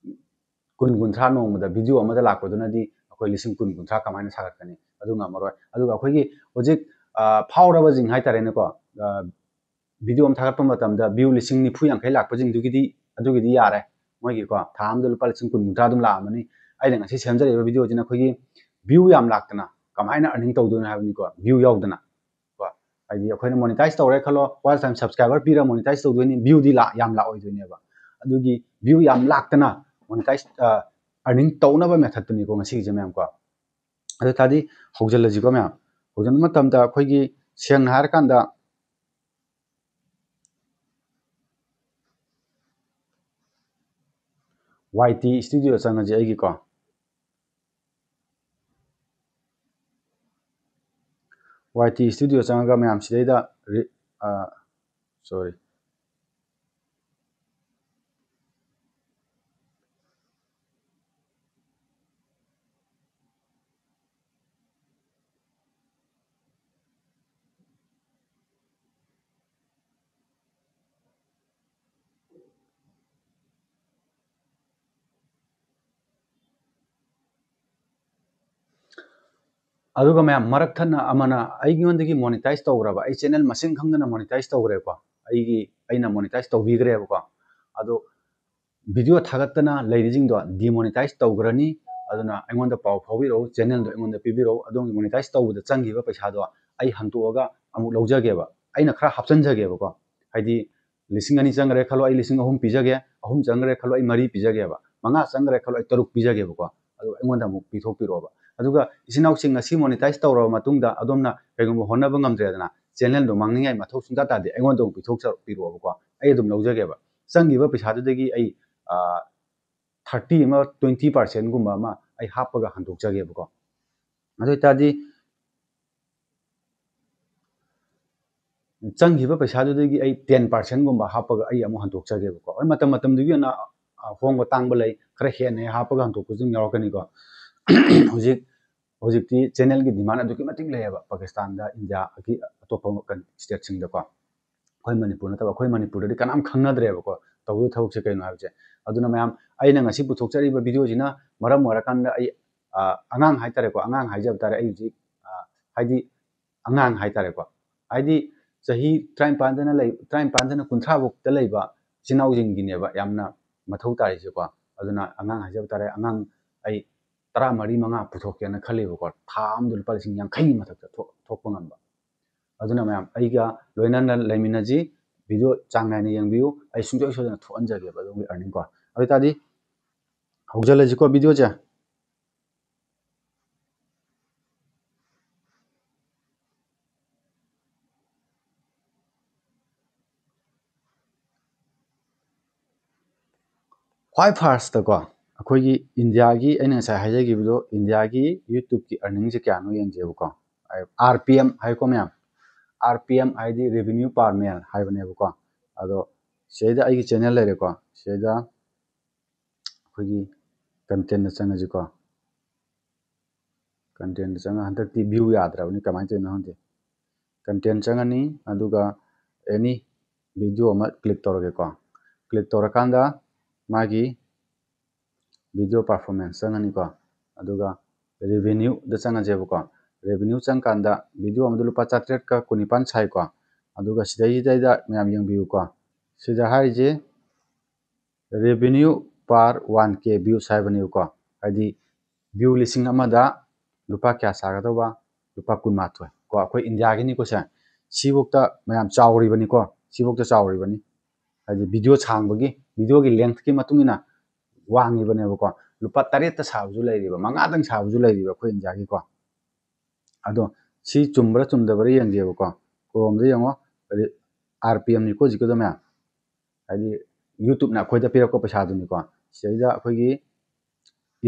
ꯀꯨꯟ, ꯀꯨꯟꯊ꯭ꯔꯥ ꯅꯣꯡꯃꯗ video ꯑꯃꯗ ꯂꯥꯛꯄꯗꯨꯅꯗꯤ ꯑꯩꯈꯣꯏ ꯂꯤꯁꯤꯡ ꯀꯨꯟ, ꯀꯨꯟꯊ꯭ꯔꯥ ꯀꯃꯥꯏꯅ ꯁꯥꯒꯠꯀꯅꯤ? ꯑꯗꯨ ꯉꯝꯃꯔꯣꯏ꯫ ꯑꯗꯨꯒ ꯑꯩꯈꯣꯏꯒꯤ ꯍꯧꯖꯤꯛ, ꯑ, ꯐꯥꯎꯔꯕꯁꯤꯡ ꯍꯥꯏꯇꯥꯔꯦꯅꯦꯀꯣ, ꯑ, video ꯑꯃ ꯊꯥꯒꯠꯄ ꯃꯇꯝꯗ view ꯂꯤꯁꯤꯡ ꯅꯤꯐꯨ ꯌꯥꯡꯈꯩ ꯂꯥꯛꯄꯁꯤꯡꯗꯨꯒꯤꯗꯤ, ꯑꯗꯨꯒꯤꯗꯤ ꯌꯥꯔꯦ꯫ ꯃꯣꯏꯒꯤꯀꯣ ꯊꯥ ꯑꯃꯗ ꯂꯨꯄꯥ ꯂꯤꯁꯤꯡ ꯀꯨꯟ, ꯀꯨꯟꯊ꯭ꯔꯥ ꯑꯗꯨꯝ ꯂꯥꯛꯑꯝꯃꯅꯤ꯫ ꯑꯩꯅ ꯉꯁꯤ ꯁꯦꯝꯖꯔꯤꯕ videoꯁꯤꯅ ꯑꯩꯈꯣꯏꯒꯤ view ꯌꯥꯝ ꯂꯥꯛꯇꯅ ꯀꯃꯥꯏꯅ earning ꯇꯧꯗꯣꯏꯅꯣ ꯍꯥꯏꯕꯅꯤꯀꯣ, view ꯌꯥꯎꯗꯅ꯫ ꯀꯣ, ꯍꯥꯏꯗꯤ ꯑꯩꯈꯣꯏꯅ monetize ꯇꯧꯔꯦ ꯈꯜꯂꯣ, watch time, subscriber ꯄꯤꯔ monetize ꯇꯧꯗꯣꯏꯅꯤ, viewꯗꯤ ꯂꯥ-, ꯌꯥꯝ ꯂꯥꯛꯑꯣꯏꯗꯣꯏꯅꯦꯕ꯫ ꯑꯗꯨꯒꯤ view ꯌꯥꯝ ꯂꯥꯛꯇꯅ monetize, ꯑ, earning ꯇꯧꯅꯕ methodꯇꯨꯅꯤꯀꯣ ꯉꯁꯤꯒꯤꯁꯦ ꯃꯌꯥꯝ ꯀꯣ꯫ ꯑꯗꯨ ꯇꯥꯔꯗꯤ ꯍꯧꯖꯤꯜꯂꯁꯤꯀꯣ ꯃꯌꯥꯝ꯫ ꯍꯧꯖꯤꯟꯕ ꯃꯇꯝꯗ ꯑꯩꯈꯣꯏꯒꯤ ꯁꯦꯡꯅ ꯍꯥꯏꯔꯀꯥꯟꯗ YT Studio ꯆꯪꯉꯁꯦ ꯑꯩꯒꯤꯀꯣ꯫ YT Studio ꯆꯪꯉꯒ ꯃꯌꯥꯝ ꯁꯤꯗꯩꯗ ꯔꯤ-, ꯑ, sorry꯫ ꯑꯗꯨꯒ ꯃꯌꯥꯝ, ꯃꯔꯛ ꯊꯠꯅ ꯑꯃꯅ ꯑꯩꯉꯣꯟꯗꯒꯤ monetize ꯇꯧꯈ꯭ꯔꯕ, ꯑꯩ channel ꯃꯁꯤꯡ ꯈꯪꯗꯅ monetize ꯇꯧꯈ꯭ꯔꯦꯀꯣ, ꯑꯩꯒꯤ, ꯑꯩꯅ monetize ꯇꯧꯕꯤꯈ꯭ꯔꯦꯕꯀꯣ꯫ ꯑꯗꯣ video ꯊꯥꯒꯠꯇꯅ ꯂꯩꯔꯤꯁꯤꯡꯗꯣ demonetize ꯇꯧꯈ꯭ꯔꯅꯤ꯫ ꯑꯗꯨꯅ ꯑꯩꯉꯣꯟꯗ ꯄꯥꯎ ꯐꯥꯎꯕꯤꯔꯛꯎ, channelꯗꯣ ꯑꯩꯉꯣꯟꯗ ꯄꯤꯕꯤꯔꯛꯎ꯫ ꯑꯗꯣꯝꯒꯤ monetize ꯇꯧꯕꯗ ꯆꯪꯈꯤꯕ ꯄꯩꯁꯥꯗꯣ ꯑꯩ ꯍꯟꯇꯣꯛꯑꯒ ꯑꯃꯨꯛ ꯂꯧꯖꯒꯦꯕ, ꯑꯩꯅ ꯈꯔ ꯍꯥꯞꯆꯤꯟꯖꯒꯦꯕꯀꯣ꯫ ꯍꯥꯏꯗꯤ ꯂꯤꯁꯤꯡ ꯑꯅꯤ ꯆꯪꯈ꯭ꯔꯦ ꯈꯜꯂꯣ, ꯑꯩ ꯂꯤꯁꯤꯡ ꯑꯍꯨꯝ ꯄꯤꯖꯒꯦ, ꯑꯍꯨꯝ ꯆꯪꯈ꯭ꯔꯦ ꯈꯜꯂꯣ, ꯑꯩ ꯃꯔꯤ ꯄꯤꯖꯒꯦꯕ, ꯃꯉꯥ ꯆꯪꯈ꯭ꯔꯦ ꯈꯜꯂꯣ, ꯑꯩ ꯇꯔꯨꯛ ꯄꯤꯖꯒꯦꯕꯀꯣ꯫ ꯑꯗꯨ ꯑꯩꯉꯣꯟꯗ ꯑꯃꯨꯛ ꯄꯤꯊꯣꯛꯄꯤꯔꯛꯑꯣꯕ꯫ ꯑꯗꯨꯒ ꯏꯆꯤꯟ ꯏꯅꯥꯎꯁꯤꯡ ꯉꯁꯤ monetize ꯇꯧꯔꯕ ꯃꯇꯨꯡꯗ ꯑꯗꯣꯝꯅ ꯀꯩꯒꯨꯝꯕ ꯍꯣꯠꯅꯕ ꯉꯝꯗ꯭ꯔꯦꯗꯅ, channelꯗꯣ ꯃꯥꯡꯅꯤꯡꯉꯥꯏ ꯃꯊꯧ ꯁꯨꯡꯇꯥ ꯇꯥꯗꯦ, ꯑꯩꯉꯣꯟꯗ ꯑꯃꯨꯛ ꯄꯤꯊꯣꯛꯆ-, ꯄꯤꯔꯛꯑꯣꯕꯀꯣ꯫ ꯑꯩ ꯑꯗꯨꯝ ꯂꯧꯖꯒꯦꯕ꯫ ꯆꯪꯈꯤꯕ ꯄꯩꯁꯥꯗꯨꯗꯒꯤ ꯑꯩ, ꯑ, thirty ꯑꯃ, twenty percentꯒꯨꯝꯕ ꯑꯃ ꯑꯩ ꯍꯥꯞꯄꯒ ꯍꯟꯗꯣꯛꯆꯒꯦꯕꯀꯣ꯫ ꯑꯗꯨ ꯑꯣꯏꯇꯥꯔꯗꯤ ꯆꯪꯈꯤꯕ ꯄꯩꯁꯥꯗꯨꯗꯒꯤ ꯑꯩ ten percentꯒꯨꯝꯕ ꯍꯥꯞꯄꯒ ꯑꯩ ꯑꯃꯨꯛ ꯍꯟꯗꯣꯛꯆꯒꯦꯕꯀꯣ꯫ ꯍꯣꯏ, ꯃꯇꯝ ꯃꯇꯝꯗꯨꯒꯤ ꯑꯣꯏꯅ, ꯑ, ꯍꯣꯡꯕ ꯇꯥꯡꯕ ꯂꯩ, ꯈꯔ ꯍꯦꯟꯅ ꯍꯦꯛ ꯍꯥꯞꯄꯒ ꯍꯟꯗꯣꯛꯄꯁꯨ ꯑꯗꯨꯝ ꯌꯥꯎꯔꯛꯀꯅꯤꯀꯣ꯫ ꯍꯧꯖꯤꯛ, ꯍꯧꯖꯤꯛꯇꯤ channelꯒꯤ demand ꯑꯗꯨꯛꯀꯤ ꯃꯇꯤꯛ ꯂꯩꯌꯦꯕ, ꯄꯥꯀꯤꯁꯇꯥꯟꯗ, ꯏꯟꯗꯤꯌꯥꯒꯤ ꯑꯇꯣꯞꯄ ꯀꯟ-, stateꯁꯤꯡꯗꯀꯣ꯫ ꯑꯩꯈꯣꯏ ꯃꯅꯤꯄꯨꯔ ꯅꯠꯇꯕ, ꯑꯩꯈꯣꯏ ꯃꯅꯤꯄꯨꯔꯗꯗꯤ ꯀꯅꯥꯝ ꯈꯪꯅꯗ꯭ꯔꯦꯕꯀꯣ ꯇꯧꯗꯣꯏ ꯊꯕꯛꯁꯦ ꯀꯩꯅꯣ ꯍꯥꯏꯕꯁꯦ꯫ ꯑꯗꯨꯅ ꯃꯌꯥꯝ, ꯑꯩꯅ ꯉꯁꯤ ꯄꯨꯊꯣꯛꯆꯔꯤꯕ ꯚꯤꯗꯤꯑꯣꯁꯤꯅ ꯃꯔꯝ ꯑꯣꯏꯔꯀꯥꯟꯗ ꯑꯩ, ꯑ, ꯑꯉꯥꯡ ꯍꯥꯏꯇꯥꯔꯦꯀꯣ, ꯑꯉꯥꯡ ꯍꯥꯏꯖꯕ ꯇꯥꯔꯦ, ꯑꯩ ꯍꯧꯖꯤꯛ, ꯑ, ꯍꯥꯏꯗꯤ ꯑꯉꯥꯡ ꯍꯥꯏꯇꯥꯔꯦꯀꯣ, ꯍꯥꯏꯗꯤ ꯆꯍꯤ ꯇꯔꯥꯅꯤꯄꯥꯟꯗꯅ ꯂꯩ, ꯇꯔꯥꯅꯤꯄꯥꯟꯗꯅ ꯀꯨꯟꯊ꯭ꯔꯥ ꯐꯥꯎꯇ ꯂꯩꯕ ꯏꯆꯤꯟ ꯏꯅꯥꯎꯁꯤꯡꯒꯤꯅꯦꯕ ꯌꯥꯝꯅ ꯃꯊꯧ ꯇꯥꯔꯤꯁꯦꯀꯣ꯫ ꯑꯗꯨꯅ ꯑꯉꯥꯡ ꯍꯥꯏꯖꯕ ꯇꯥꯔꯦ, ꯑꯉꯥꯡ ꯑꯩ ꯇꯔꯥꯃꯔꯤ ꯃꯉꯥ ꯄꯨꯊꯣꯛꯀꯦꯅ ꯈꯜꯂꯤꯕꯀꯣ, ꯊꯥ ꯑꯃꯗ ꯂꯨꯄꯥ ꯂꯤꯁꯤꯡ ꯌꯥꯡꯈꯩꯒꯤ ꯃꯊꯛꯇ ꯊꯣꯛ-, ꯊꯣꯛꯄ ꯉꯝꯕ꯫ ꯑꯗꯨꯅ ꯃꯌꯥꯝ ꯑꯩꯒ ꯂꯣꯏꯅꯅ ꯂꯩꯃꯤꯟꯅꯁꯤ, ꯚꯤꯗꯤꯑꯣ ꯆꯥꯡ ꯅꯥꯏꯅ ꯌꯦꯡꯕꯤꯌꯨ, ꯑꯩ ꯁꯨꯡꯁꯣꯏ ꯁꯣꯏꯗꯅ ꯊꯣꯛꯍꯟꯖꯒꯦꯕ ꯑꯗꯣꯝꯒꯤ earning ꯀꯣ꯫ ꯑꯗꯨ ꯑꯣꯏꯇꯥꯔꯗꯤ ꯍꯧꯖꯤꯜꯂꯁꯤꯀꯣ ꯚꯤꯗꯤꯑꯣꯁꯦ꯫ ꯈ꯭ꯋꯥꯏ ꯐꯥꯔꯁꯇꯀꯣ, ꯑꯩꯈꯣꯏꯒꯤ ꯏꯟꯗꯤꯌꯥꯒꯤ, ꯑꯩꯅ ꯉꯁꯥꯏ ꯍꯥꯏꯖꯈꯤꯕꯗꯣ, ꯏꯟꯗꯤꯌꯥꯒꯤ YouTubeꯀꯤ earningꯁꯦ ꯀꯌꯥꯅꯣ ꯌꯦꯡꯁꯦꯕꯀꯣ꯫ RPM ꯍꯥꯏꯀꯣ ꯃꯌꯥꯝ, RPM ꯍꯥꯏꯗꯤ revenue per male ꯍꯥꯏꯕꯅꯦꯕꯀꯣ꯫ ꯑꯗꯣ ꯁꯤꯗꯩꯗ ꯑꯩꯒꯤ channel ꯂꯩꯔꯦꯀꯣ, ꯁꯤꯗꯩꯗ ꯑꯩꯈꯣꯏꯒꯤ contentꯇ ꯆꯪꯉꯁꯤꯀꯣ꯫ Contentꯇ ꯆꯪꯉ, ꯍꯟꯗꯛꯇꯤ view ꯌꯥꯗ꯭ꯔꯕꯅꯤ, ꯀꯃꯥꯏꯅ ꯇꯧꯔꯤꯅꯣ ꯈꯪꯗꯦ꯫ Content ꯆꯪꯉꯅꯤ, ꯑꯗꯨꯒ any video ꯑꯃ click ꯇꯧꯔꯒꯦꯀꯣ꯫ Click ꯇꯧꯔꯀꯥꯟꯗ ꯃꯥꯒꯤ video performance ꯆꯪꯉꯅꯤꯀꯣ꯫ ꯑꯗꯨꯒ revenueꯗ ꯆꯪꯉꯁꯦꯕꯀꯣ꯫ Revenue ꯆꯪꯀꯥꯟꯗ video ꯑꯃꯗ ꯂꯨꯄꯥ ꯆꯥꯇ꯭ꯔꯦꯠꯀ ꯀꯨꯟꯅꯤꯄꯥꯟ ꯁꯥꯏꯀꯣ꯫ ꯑꯗꯨꯒ ꯁꯤꯗꯩꯁꯤꯗꯩꯗ ꯃꯌꯥꯝ ꯌꯦꯡꯕꯤꯌꯨꯀꯣ꯫ ꯁꯤꯗ ꯍꯥꯏꯔꯤꯁꯦ revenue per one K views ꯍꯥꯏꯕꯅꯦꯕꯀꯣ꯫ ꯍꯥꯏꯗꯤ view ꯂꯤꯁꯤꯡ ꯑꯃꯗ ꯂꯨꯄꯥ ꯀꯌꯥ ꯁꯥꯒꯗꯧꯕ? ꯂꯨꯄꯥ ꯀꯨꯟꯃꯥꯊꯣꯏ ꯀꯣ, ꯑꯩꯈꯣꯏ ꯏꯟꯗꯤꯌꯥꯒꯤꯅꯤꯀꯣ ꯁꯦ꯫ ꯁꯤꯐꯧꯇ ꯃꯌꯥꯝ ꯆꯥꯎꯔꯤꯕꯅꯤꯀꯣ, ꯁꯤꯐꯧꯇ ꯆꯥꯎꯔꯤꯕꯅꯤ꯫ ꯍꯥꯏꯗꯤ video ꯁꯥꯡꯕꯒꯤ, videoꯒꯤ lengthꯀꯤ ꯃꯇꯨꯡ ꯏꯟꯅ ꯋꯥꯡꯉꯤꯕꯅꯦꯕꯀꯣ꯫ ꯂꯨꯄꯥ ꯇꯔꯦꯠꯇ ꯁꯥꯕꯁꯨ ꯂꯩꯔꯤꯕ, ꯃꯉꯥꯗꯪ ꯁꯥꯕꯁꯨ ꯂꯩꯔꯤꯕ ꯑꯩꯈꯣꯏ ꯏꯟꯗꯤꯌꯥꯒꯤꯀꯣ꯫ ꯑꯗꯣ ꯁꯤ ꯆꯨꯝꯕ꯭ꯔꯥ ꯆꯨꯝꯗꯕ꯭ꯔꯥ ꯌꯦꯡꯒꯦꯕꯀꯣ꯫ Chromeꯗ ꯌꯦꯡꯉꯣ, RPMꯅꯤꯀꯣ ꯍꯧꯖꯤꯛꯀꯤꯗꯣ ꯃꯌꯥꯝ꯫ ꯍꯥꯏꯗꯤ YouTubeꯅ ꯑꯩꯈꯣꯏꯗ ꯄꯤꯔꯛꯄ ꯄꯩꯁꯥꯗꯨꯅꯤꯀꯣ꯫ ꯁꯤꯗꯩꯗ ꯑꯩꯈꯣꯏꯒꯤ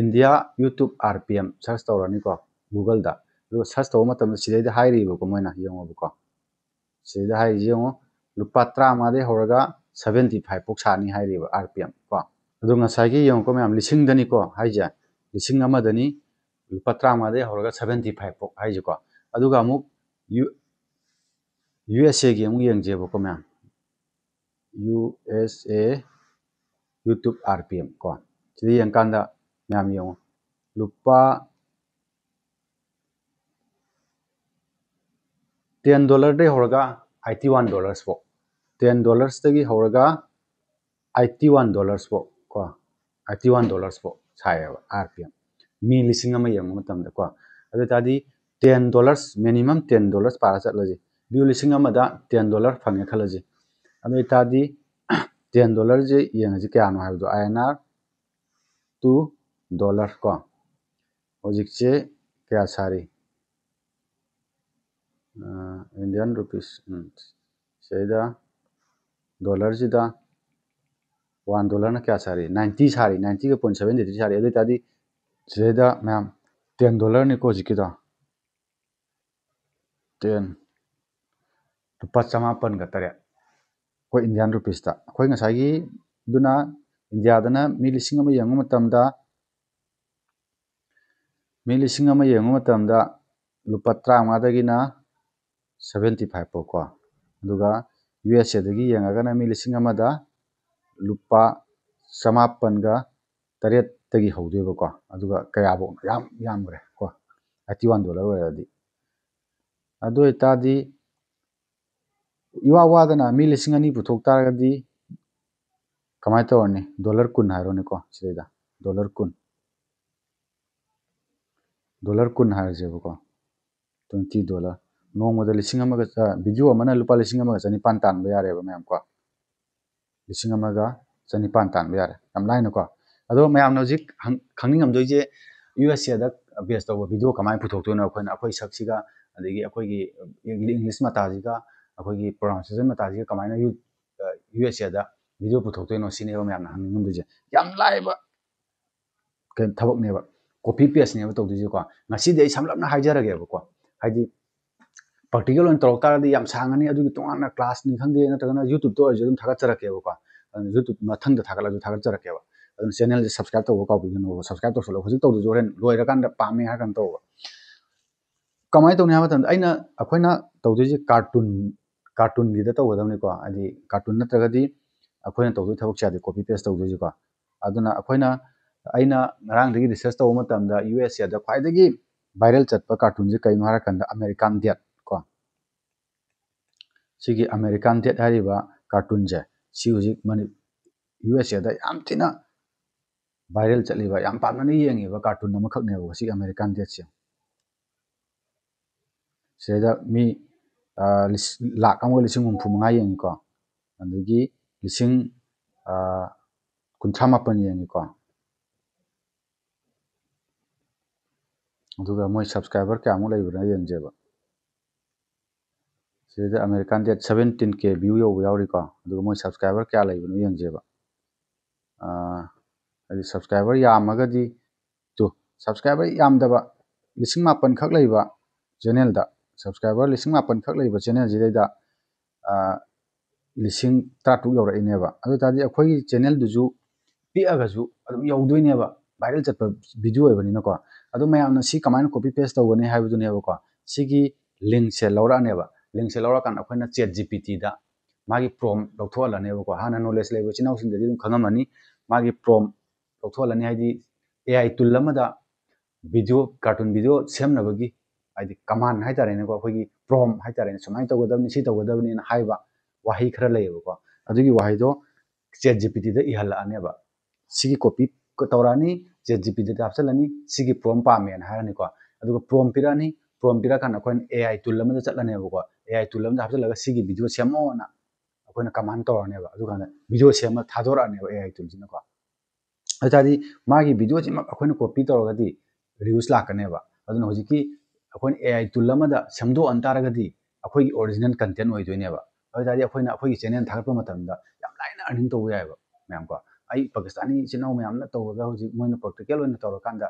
India YouTube RPM search ꯇꯧꯔꯅꯤꯀꯣ Googleꯗ꯫ ꯑꯗꯨꯒ search ꯇꯧꯕ ꯃꯇꯝꯗ ꯁꯤꯗꯩꯗ ꯍꯥꯏꯔꯤꯕꯀꯣ, ꯃꯣꯏꯅ ꯌꯦꯡꯉꯣꯕꯀꯣ꯫ ꯁꯤꯗꯩꯗ ꯍꯥꯏꯔꯤꯁꯤ ꯌꯦꯡꯉꯣ, ꯂꯨꯄꯥ ꯇꯔꯥꯃꯉꯥꯗꯒꯤ ꯍꯧꯔꯒ seventy five ꯐꯥꯎ ꯁꯥꯅꯤ ꯍꯥꯏꯔꯤꯕ RPM ꯀꯣ꯫ ꯑꯗꯣ ꯉꯁꯥꯏꯒꯤ ꯌꯦꯡꯉꯨꯀꯣ ꯃꯌꯥꯝ, ꯂꯤꯁꯤꯡꯗꯅꯤꯀꯣ ꯍꯥꯏꯁꯦ, ꯂꯤꯁꯤꯡ ꯑꯃꯗꯅꯤ ꯂꯨꯄꯥ ꯇꯔꯥꯃꯉꯥꯗꯒꯤ ꯍꯧꯔꯒ seventy five ꯐꯥꯎ ꯍꯥꯏꯁꯦꯀꯣ꯫ ꯑꯗꯨꯒ ꯑꯃꯨꯛ ꯌꯨ-, USAꯒꯤ ꯑꯃꯨꯛ ꯌꯦꯡꯖꯦꯕꯀꯣ ꯃꯌꯥꯝ꯫ ꯌꯨ ꯑꯦꯁ ꯑꯦ YouTube R P M ꯀꯣ꯫ ꯁꯤꯗ ꯌꯦꯡꯀꯥꯟꯗ ꯃꯌꯥꯝ ꯌꯦꯡꯉꯨ, ꯂꯨꯄꯥ ten dollarꯗꯒꯤ ꯍꯧꯔꯒ eighty one dollars ꯐꯥꯎ, ten dollarsꯇꯒꯤ ꯍꯧꯔꯒ eighty one dollars ꯐꯥꯎ ꯀꯣ, eighty one dollars ꯐꯥꯎ ꯁꯥꯏꯌꯦꯕ R P M꯫ ꯃꯤ ꯂꯤꯁꯤꯡ ꯑꯃ ꯌꯦꯡꯕ ꯃꯇꯝꯗ ꯀꯣ꯫ ꯑꯗꯨ ꯑꯣꯏ ꯇꯥꯔꯗꯤ ten dollars, minimum ten dollars ꯄꯥꯔ ꯆꯠꯂꯁꯤ꯫ View ꯂꯤꯁꯤꯡ ꯑꯃꯗ ten dollar ꯐꯪꯉꯦ ꯈꯜꯂꯁꯤ꯫ ꯑꯗꯨ ꯑꯣꯏ ꯇꯥꯔꯗꯤ ten dollarꯁꯦ ꯌꯦꯡꯉꯁꯤ ꯀꯌꯥꯅꯣ ꯍꯥꯏꯕꯗꯣ, I N R two dollar ꯀꯣ꯫ ꯍꯧꯖꯤꯛꯁꯦ ꯀꯌꯥ ꯁꯥꯔꯤ? ꯑ, Indian rupees, ꯎꯝ, ꯁꯤꯗꯩꯗ dollarꯁꯤꯗ one dollarꯅ ꯀꯌꯥ ꯁꯥꯔꯤ? Ninety ꯁꯥꯔꯤ, ninety point seven three ꯁꯥꯔꯤ꯫ ꯑꯗꯨ ꯑꯣꯏ ꯇꯥꯔꯗꯤ ꯁꯤꯗꯩꯗ ꯃꯌꯥꯝ ten dollarꯅꯤꯀꯣ ꯍꯧꯖꯤꯛꯀꯤꯗꯣ꯫ Ten, ꯂꯨꯄꯥ ꯆꯃꯥꯄꯟꯒ ꯇꯔꯦꯠ꯫ ꯑꯩꯈꯣꯏ Indian rupeesꯇ꯫ ꯑꯩꯈꯣꯏ ꯉꯁꯥꯏꯒꯤ ꯑꯗꯨꯅ Indiaꯗꯅ ꯃꯤ ꯂꯤꯁꯤꯡ ꯑꯃ ꯌꯦꯡꯕ ꯃꯇꯝꯗ, ꯃꯤ ꯂꯤꯁꯤꯡ ꯑꯃ ꯌꯦꯡꯕ ꯃꯇꯝꯗ ꯂꯨꯄꯥ ꯇꯔꯥꯃꯉꯥꯗꯒꯤꯅ seventy five ꯐꯥꯎ ꯀꯣ꯫ ꯑꯗꯨꯒ U S Aꯗꯒꯤ ꯌꯦꯡꯉꯒꯅ ꯃꯤ ꯂꯤꯁꯤꯡ ꯑꯃꯗ ꯂꯨꯄꯥ ꯆꯃꯥꯄꯟꯒ ꯇꯔꯦꯠꯇꯒꯤ ꯍꯧꯗꯣꯏꯕꯀꯣ꯫ ꯑꯗꯨꯒ ꯀꯌꯥꯐꯧ? ꯌꯥꯝ ꯌꯥꯝꯈ꯭ꯔꯦ ꯀꯣ, eighty one dollar ꯑꯣꯏꯔꯗꯤ꯫ ꯑꯗꯨ ꯑꯣꯏꯇꯥꯔꯗꯤ ꯏꯋꯥ ꯋꯥꯗꯅ ꯃꯤ ꯂꯤꯁꯤꯡ ꯑꯅꯤ ꯄꯨꯊꯣꯛ ꯇꯥꯔꯒꯗꯤ ꯀꯃꯥꯏꯅ ꯇꯧꯔꯅꯤ? Dollar ꯀꯨꯟ ꯍꯥꯏꯔꯣꯅꯦꯀꯣ, ꯁꯤꯗꯩꯗ dollar ꯀꯨꯟ, dollar ꯀꯨꯟ ꯍꯥꯏꯔꯁꯦꯕꯀꯣ, twenty dollar꯫ ꯅꯣꯡꯃꯗ ꯂꯤꯁꯤꯡ ꯑꯃꯒ, ꯑ, video ꯑꯃꯅ ꯂꯨꯄꯥ ꯂꯤꯁꯤꯡ ꯑꯃꯒ ꯆꯅꯤꯄꯥꯟ ꯇꯥꯟꯕ ꯌꯥꯔꯦꯕ ꯃꯌꯥꯝ ꯀꯣ꯫ ꯂꯤꯁꯤꯡ ꯑꯃꯒ ꯆꯅꯤꯄꯥꯟ ꯇꯥꯟꯕ ꯌꯥꯔꯦ, ꯌꯥꯝ ꯂꯥꯏꯅꯀꯣ꯫ ꯑꯗꯣ ꯃꯌꯥꯝꯅ ꯍꯧꯖꯤꯛ ꯍꯪ-, ꯈꯪꯅꯤꯡꯉꯝꯗꯣꯏꯁꯦ, U S Aꯗ base ꯇꯧꯕ video ꯀꯃꯥꯏꯅ ꯄꯨꯊꯣꯛꯇꯣꯏꯅꯣ? ꯑꯩꯈꯣꯏꯅ ꯑꯩꯈꯣꯏ ꯁꯛꯁꯤꯒ, ꯑꯗꯒꯤ ꯑꯩꯈꯣꯏꯒꯤ English ꯃꯇꯥꯁꯤꯒ, ꯑꯩꯈꯣꯏꯒꯤ pronunciation ꯃꯇꯥꯁꯤꯒ ꯀꯃꯥꯏꯅ ꯌꯨ-, ꯑ, U S Aꯗ video ꯄꯨꯊꯣꯛꯇꯣꯏꯅꯣ ꯁꯤꯅꯦꯕ ꯃꯌꯥꯝꯅ ꯍꯪꯅꯤꯡꯉꯝꯗꯣꯏꯁꯦ꯫ ꯌꯥꯝ ꯂꯥꯏꯕ ꯀꯩꯅꯣ ꯊꯕꯛꯅꯦꯕ, copy pasteꯅꯦꯕ ꯇꯧꯗꯣꯏꯁꯦꯀꯣ꯫ ꯉꯁꯤꯗꯤ ꯑꯩ ꯁꯝꯂꯞꯅ ꯍꯥꯏꯖꯔꯒꯦꯕꯀꯣ, ꯍꯥꯏꯗꯤ practical ꯑꯣꯏꯅ ꯇꯧꯔꯛ ꯇꯥꯔꯒꯗꯤ ꯌꯥꯝ ꯁꯥꯡꯉꯅꯤ, ꯑꯗꯨꯒꯤ ꯇꯣꯉꯥꯟꯅ classꯅꯤ ꯈꯪꯗꯦ, ꯅꯠꯇ꯭ꯔꯒꯅ YouTubeꯇ ꯑꯣꯏꯔꯁꯨ ꯑꯗꯨꯝ ꯊꯥꯒꯠꯆꯔꯛꯀꯦꯕꯀꯣ꯫ ꯑꯗꯨꯅ YouTube ꯃꯊꯪꯗ ꯊꯥꯒꯠꯂꯁꯨ ꯊꯥꯒꯠꯆꯔꯛꯀꯦꯕ꯫ ꯑꯗꯨꯅ channelꯁꯦ subscribe ꯇꯧꯕ ꯀꯥꯎꯕꯤꯒꯅꯨ, subscribe ꯇꯧꯁꯜꯂꯣ꯫ ꯍꯧꯖꯤꯛ ꯇꯧꯗ꯭ꯔꯁꯨ ꯍꯣꯔꯦꯟ ꯂꯣꯏꯔꯀꯥꯟꯗ ꯄꯥꯝꯃꯦ ꯍꯥꯏꯔ ꯀꯥꯟꯗ ꯇꯧꯕ꯫ ꯀꯃꯥꯏꯅ ꯇꯧꯅꯤ ꯍꯥꯏꯕ ꯃꯇꯝꯗ ꯑꯩꯅ, ꯑꯩꯈꯣꯏꯅ ꯇꯧꯗꯣꯏꯁꯦ cartoon, ꯀꯥꯔꯇꯨꯟꯒꯤꯗ ꯇꯧꯒꯗꯕꯅꯤꯀꯣ꯫ ꯍꯥꯏꯗꯤ ꯀꯥꯔꯇꯨꯟ ꯅꯠꯇ꯭ꯔꯒꯗꯤ ꯑꯩꯈꯣꯏꯅ ꯇꯧꯗꯣꯏ ꯊꯕꯛꯁꯦ ꯌꯥꯗꯦ, ꯀꯣꯄꯤ ꯄꯦꯁ ꯇꯧꯗꯣꯏꯁꯤꯀꯣ꯫ ꯑꯗꯨꯅ ꯑꯩꯈꯣꯏꯅ, ꯑꯩꯅ ꯉꯔꯥꯡꯗꯒꯤ ꯔꯤꯁꯔꯁ ꯇꯧꯕ ꯃꯇꯝꯗ ꯌꯨ ꯑꯦꯁ ꯑꯦꯗ ꯈ꯭ꯋꯥꯏꯗꯒꯤ ꯚꯥꯏꯔꯦꯜ ꯆꯠꯄ ꯀꯥꯔꯇꯨꯟꯁꯦ ꯀꯩꯅꯣ ꯍꯥꯏꯔꯀꯥꯟꯗ ꯑꯃꯦꯔꯤꯀꯥꯟ ꯗꯦꯠ ꯀꯣ꯫ ꯁꯤꯒꯤ ꯑꯃꯦꯔꯤꯀꯥꯟ ꯗꯦꯠ ꯍꯥꯏꯔꯤꯕ ꯀꯥꯔꯇꯨꯟꯁꯦ ꯁꯤ ꯍꯧꯖꯤꯛ ꯃꯅꯤ-, ꯌꯨ ꯑꯦꯁ ꯑꯦꯗ ꯌꯥꯝ ꯊꯤꯅ ꯚꯥꯏꯔꯦꯜ ꯆꯠꯂꯤꯕ, ꯌꯥꯝ ꯄꯥꯝꯅꯅ ꯌꯦꯡꯉꯤꯕ ꯀꯥꯔꯇꯨꯟ ꯑꯃꯈꯛꯅꯦꯕ ꯁꯤꯒꯤ ꯑꯃꯦꯔꯤꯀꯥꯟ ꯗꯦꯠꯁꯦ꯫ ꯁꯤꯗꯩꯗ ꯃꯤ, ꯑ, ꯂꯤꯁ-, ꯂꯥꯈ ꯑꯃꯒ ꯂꯤꯁꯤꯡ ꯍꯨꯝꯐꯨ ꯃꯉꯥ ꯌꯦꯡꯉꯤꯀꯣ꯫ ꯑꯗꯒꯤ ꯂꯤꯁꯤꯡ, ꯑ, ꯀꯨꯟꯊ꯭ꯔꯥ ꯃꯥꯄꯟ ꯌꯦꯡꯉꯤꯀꯣ꯫ ꯑꯗꯨꯒ ꯃꯣꯏ ꯁꯕꯁꯀ꯭ꯔꯥꯏꯕꯔ ꯀꯌꯥꯃꯨꯛ ꯂꯩꯕꯅꯣ ꯌꯦꯡꯁꯦꯕ꯫ ꯁꯤꯗ ꯑꯃꯦꯔꯤꯀꯥꯟ ꯗꯦꯠ ꯁꯚꯦꯟꯇꯤꯟ ꯀꯦ ꯚ꯭ꯌꯨ ꯌꯧꯕ ꯌꯥꯎꯔꯤꯀꯣ꯫ ꯑꯗꯨꯒ ꯃꯣꯏ ꯁꯕꯁꯀ꯭ꯔꯥꯏꯕꯔ ꯀꯌꯥ ꯂꯩꯕꯅꯣ ꯌꯦꯡꯁꯦꯕ꯫ ꯑꯥ, ꯍꯥꯏꯗꯤ ꯁꯕꯁꯀ꯭ꯔꯥꯏꯕꯔ ꯌꯥꯝꯃꯒꯗꯤ, ꯇꯨ, ꯁꯕꯁꯀ꯭ꯔꯥꯏꯕꯔ ꯌꯥꯝꯗꯕ ꯂꯤꯁꯤꯡ ꯃꯥꯄꯟ ꯈꯛ ꯂꯩꯕ ꯆꯦꯅꯦꯜꯗ, ꯁꯕꯁꯀ꯭ꯔꯥꯏꯕꯔ ꯂꯤꯁꯤꯡ ꯃꯥꯄꯟ ꯈꯛ ꯂꯩꯕ ꯆꯦꯅꯦꯜꯁꯤꯗꯩꯗ, ꯑꯥ, ꯂꯤꯁꯤꯡ ꯇꯔꯥꯇꯔꯨꯛ ꯌꯧꯔꯛꯏꯅꯦꯕ꯫ ꯑꯗꯨ ꯑꯣꯏ ꯇꯥꯔꯗꯤ ꯑꯩꯈꯣꯏꯒꯤ ꯆꯦꯅꯦꯜꯗꯨꯁꯨ ꯄꯤꯛꯑꯒꯁꯨ ꯑꯗꯨꯝ ꯌꯧꯗꯣꯏꯅꯦꯕ, ꯚꯥꯏꯔꯦꯜ ꯆꯠꯄ ꯚꯤꯗꯤꯑꯣ ꯑꯣꯏꯕꯅꯤꯅꯀꯣ꯫ ꯑꯗꯣ ꯃꯌꯥꯝꯅ ꯁꯤ ꯀꯃꯥꯏꯅ ꯀꯣꯄꯤ ꯄꯦꯁ ꯇꯧꯒꯅꯤ ꯍꯥꯏꯕꯗꯨꯅꯦꯕꯀꯣ꯫ ꯁꯤꯒꯤ ꯂꯤꯡꯁꯦ ꯂꯧꯔꯛꯑꯅꯦꯕ꯫ ꯂꯤꯡꯁꯦ ꯂꯧꯔꯀꯥꯟꯗ ꯑꯩꯈꯣꯏꯅ ꯆꯦꯠ ꯖꯤ ꯄꯤ ꯇꯤꯗ ꯃꯥꯒꯤ ꯄ꯭ꯔꯣꯝ ꯂꯧꯊꯣꯛꯍꯜꯂꯅꯦꯕꯀꯣ꯫ ꯍꯥꯟꯅ ꯅꯣꯂꯦꯖ ꯂꯩꯕ ꯏꯆꯤꯟ ꯏꯅꯥꯎꯁꯤꯡꯗꯗꯤ ꯑꯗꯨꯝ ꯈꯪꯉꯝꯃꯅꯤ꯫ ꯃꯥꯒꯤ ꯄ꯭ꯔꯣꯝ ꯂꯧꯊꯣꯛꯍꯜꯂꯅꯤ ꯍꯥꯏꯗꯤ ꯑꯦ ꯑꯥꯏ ꯇꯨꯜ ꯑꯃꯗ ꯚꯤꯗꯤꯑꯣ, ꯀꯥꯔꯇꯨꯟ ꯚꯤꯗꯤꯑꯣ ꯁꯦꯝꯅꯕꯒꯤ, ꯍꯥꯏꯗꯤ ꯀꯃꯥꯟ ꯍꯥꯏꯇꯥꯔꯦꯅꯦꯀꯣ, ꯑꯩꯈꯣꯏꯒꯤ ꯄ꯭ꯔꯣꯝ ꯍꯥꯏꯇꯥꯔꯦꯅꯦ, ꯁꯨꯃꯥꯏꯅ ꯇꯧꯒꯗꯕꯅꯤ, ꯁꯤ ꯇꯧꯒꯗꯕꯅꯤꯅ ꯍꯥꯏꯕ ꯋꯥꯍꯩ ꯈꯔ ꯂꯩꯌꯦꯕꯀꯣ꯫ ꯑꯗꯨꯒꯤ ꯋꯥꯍꯩꯗꯣ ꯆꯦꯠ ꯖꯤ ꯄꯤ ꯇꯤꯗ ꯏꯍꯜꯂꯛꯑꯅꯦꯕ꯫ ꯁꯤꯒꯤ ꯀꯣꯄꯤ ꯇꯧꯔꯛꯑꯅꯤ, ꯆꯦꯠ ꯖꯤ ꯄꯤ ꯇꯤꯗ ꯍꯥꯞꯆꯤꯜꯂꯅꯤ, ꯁꯤꯒꯤ ꯄ꯭ꯔꯣꯝ ꯄꯥꯝꯃꯦꯅ ꯍꯥꯏꯔꯅꯤꯀꯣ꯫ ꯑꯗꯨꯒ ꯄ꯭ꯔꯣꯝ ꯄꯤꯔꯛꯑꯅꯤ, ꯄ꯭ꯔꯣꯝ ꯄꯤꯔꯛꯑꯀꯥꯟꯗ ꯑꯩꯈꯣꯏꯅ ꯑꯦ ꯑꯥꯏ ꯇꯨꯜ ꯑꯃꯗ ꯆꯠꯂꯅꯦꯕꯀꯣ꯫ ꯑꯦ ꯑꯥꯏ ꯇꯨꯜ ꯑꯃꯗ ꯍꯥꯞꯆꯤꯜꯂꯒ ꯁꯤꯒꯤ ꯚꯤꯗꯤꯑꯣ ꯁꯦꯝꯃꯣꯅ ꯑꯩꯈꯣꯏꯅ ꯀꯃꯥꯟ ꯇꯧꯔꯅꯦꯕ꯫ ꯑꯗꯨꯀꯥꯟꯗ ꯚꯤꯗꯤꯑꯣ ꯁꯦꯝꯃ ꯊꯥꯗꯣꯔꯛꯑꯅꯦꯕ ꯑꯦ ꯑꯥꯏ ꯇꯨꯜꯁꯤꯅꯀꯣ꯫ ꯑꯗꯨ ꯇꯥꯔꯗꯤ ꯃꯥꯒꯤ ꯚꯤꯗꯤꯑꯣꯁꯤꯃꯛ ꯑꯩꯈꯣꯏꯅ ꯀꯣꯄꯤ ꯇꯧꯔꯒꯗꯤ ꯔꯤꯌꯨꯁ ꯂꯥꯛꯀꯅꯦꯕ꯫ ꯑꯗꯨꯅ ꯍꯧꯖꯤꯛꯀꯤ ꯑꯩꯈꯣꯏꯅ ꯑꯦ ꯑꯥꯏ ꯇꯨꯜ ꯑꯃꯗ ꯁꯦꯝꯗꯣꯛꯍꯟ ꯇꯥꯔꯒꯗꯤ ꯑꯩꯈꯣꯏꯒꯤ ꯑꯣꯔꯤꯖꯤꯅꯦꯜ ꯀꯟꯇꯦꯟ ꯑꯣꯏꯗꯣꯏꯅꯦꯕ꯫ ꯑꯗꯨ ꯇꯥꯔꯗꯤ ꯑꯩꯈꯣꯏꯅ ꯑꯩꯈꯣꯏꯒꯤ ꯆꯦꯅꯦꯜ ꯊꯥꯒꯠꯄ ꯃꯇꯝꯗ ꯌꯥꯝ ꯂꯥꯏꯅ ꯑꯔꯅꯤꯡ ꯇꯧꯕ ꯌꯥꯏꯑꯕ ꯃꯌꯥꯝ ꯀꯣ꯫ ꯑꯩ ꯄꯥꯀꯤꯁꯇꯥꯅꯤ ꯏꯆꯤꯟ ꯏꯅꯥꯎ ꯃꯌꯥꯝꯅ ꯇꯧꯔꯒ ꯍꯧꯖꯤꯛ ꯃꯣꯏꯅ ꯄ꯭ꯔꯦꯛꯇꯤꯀꯦꯜ ꯑꯣꯏꯅ ꯇꯧꯔꯀꯥꯟꯗ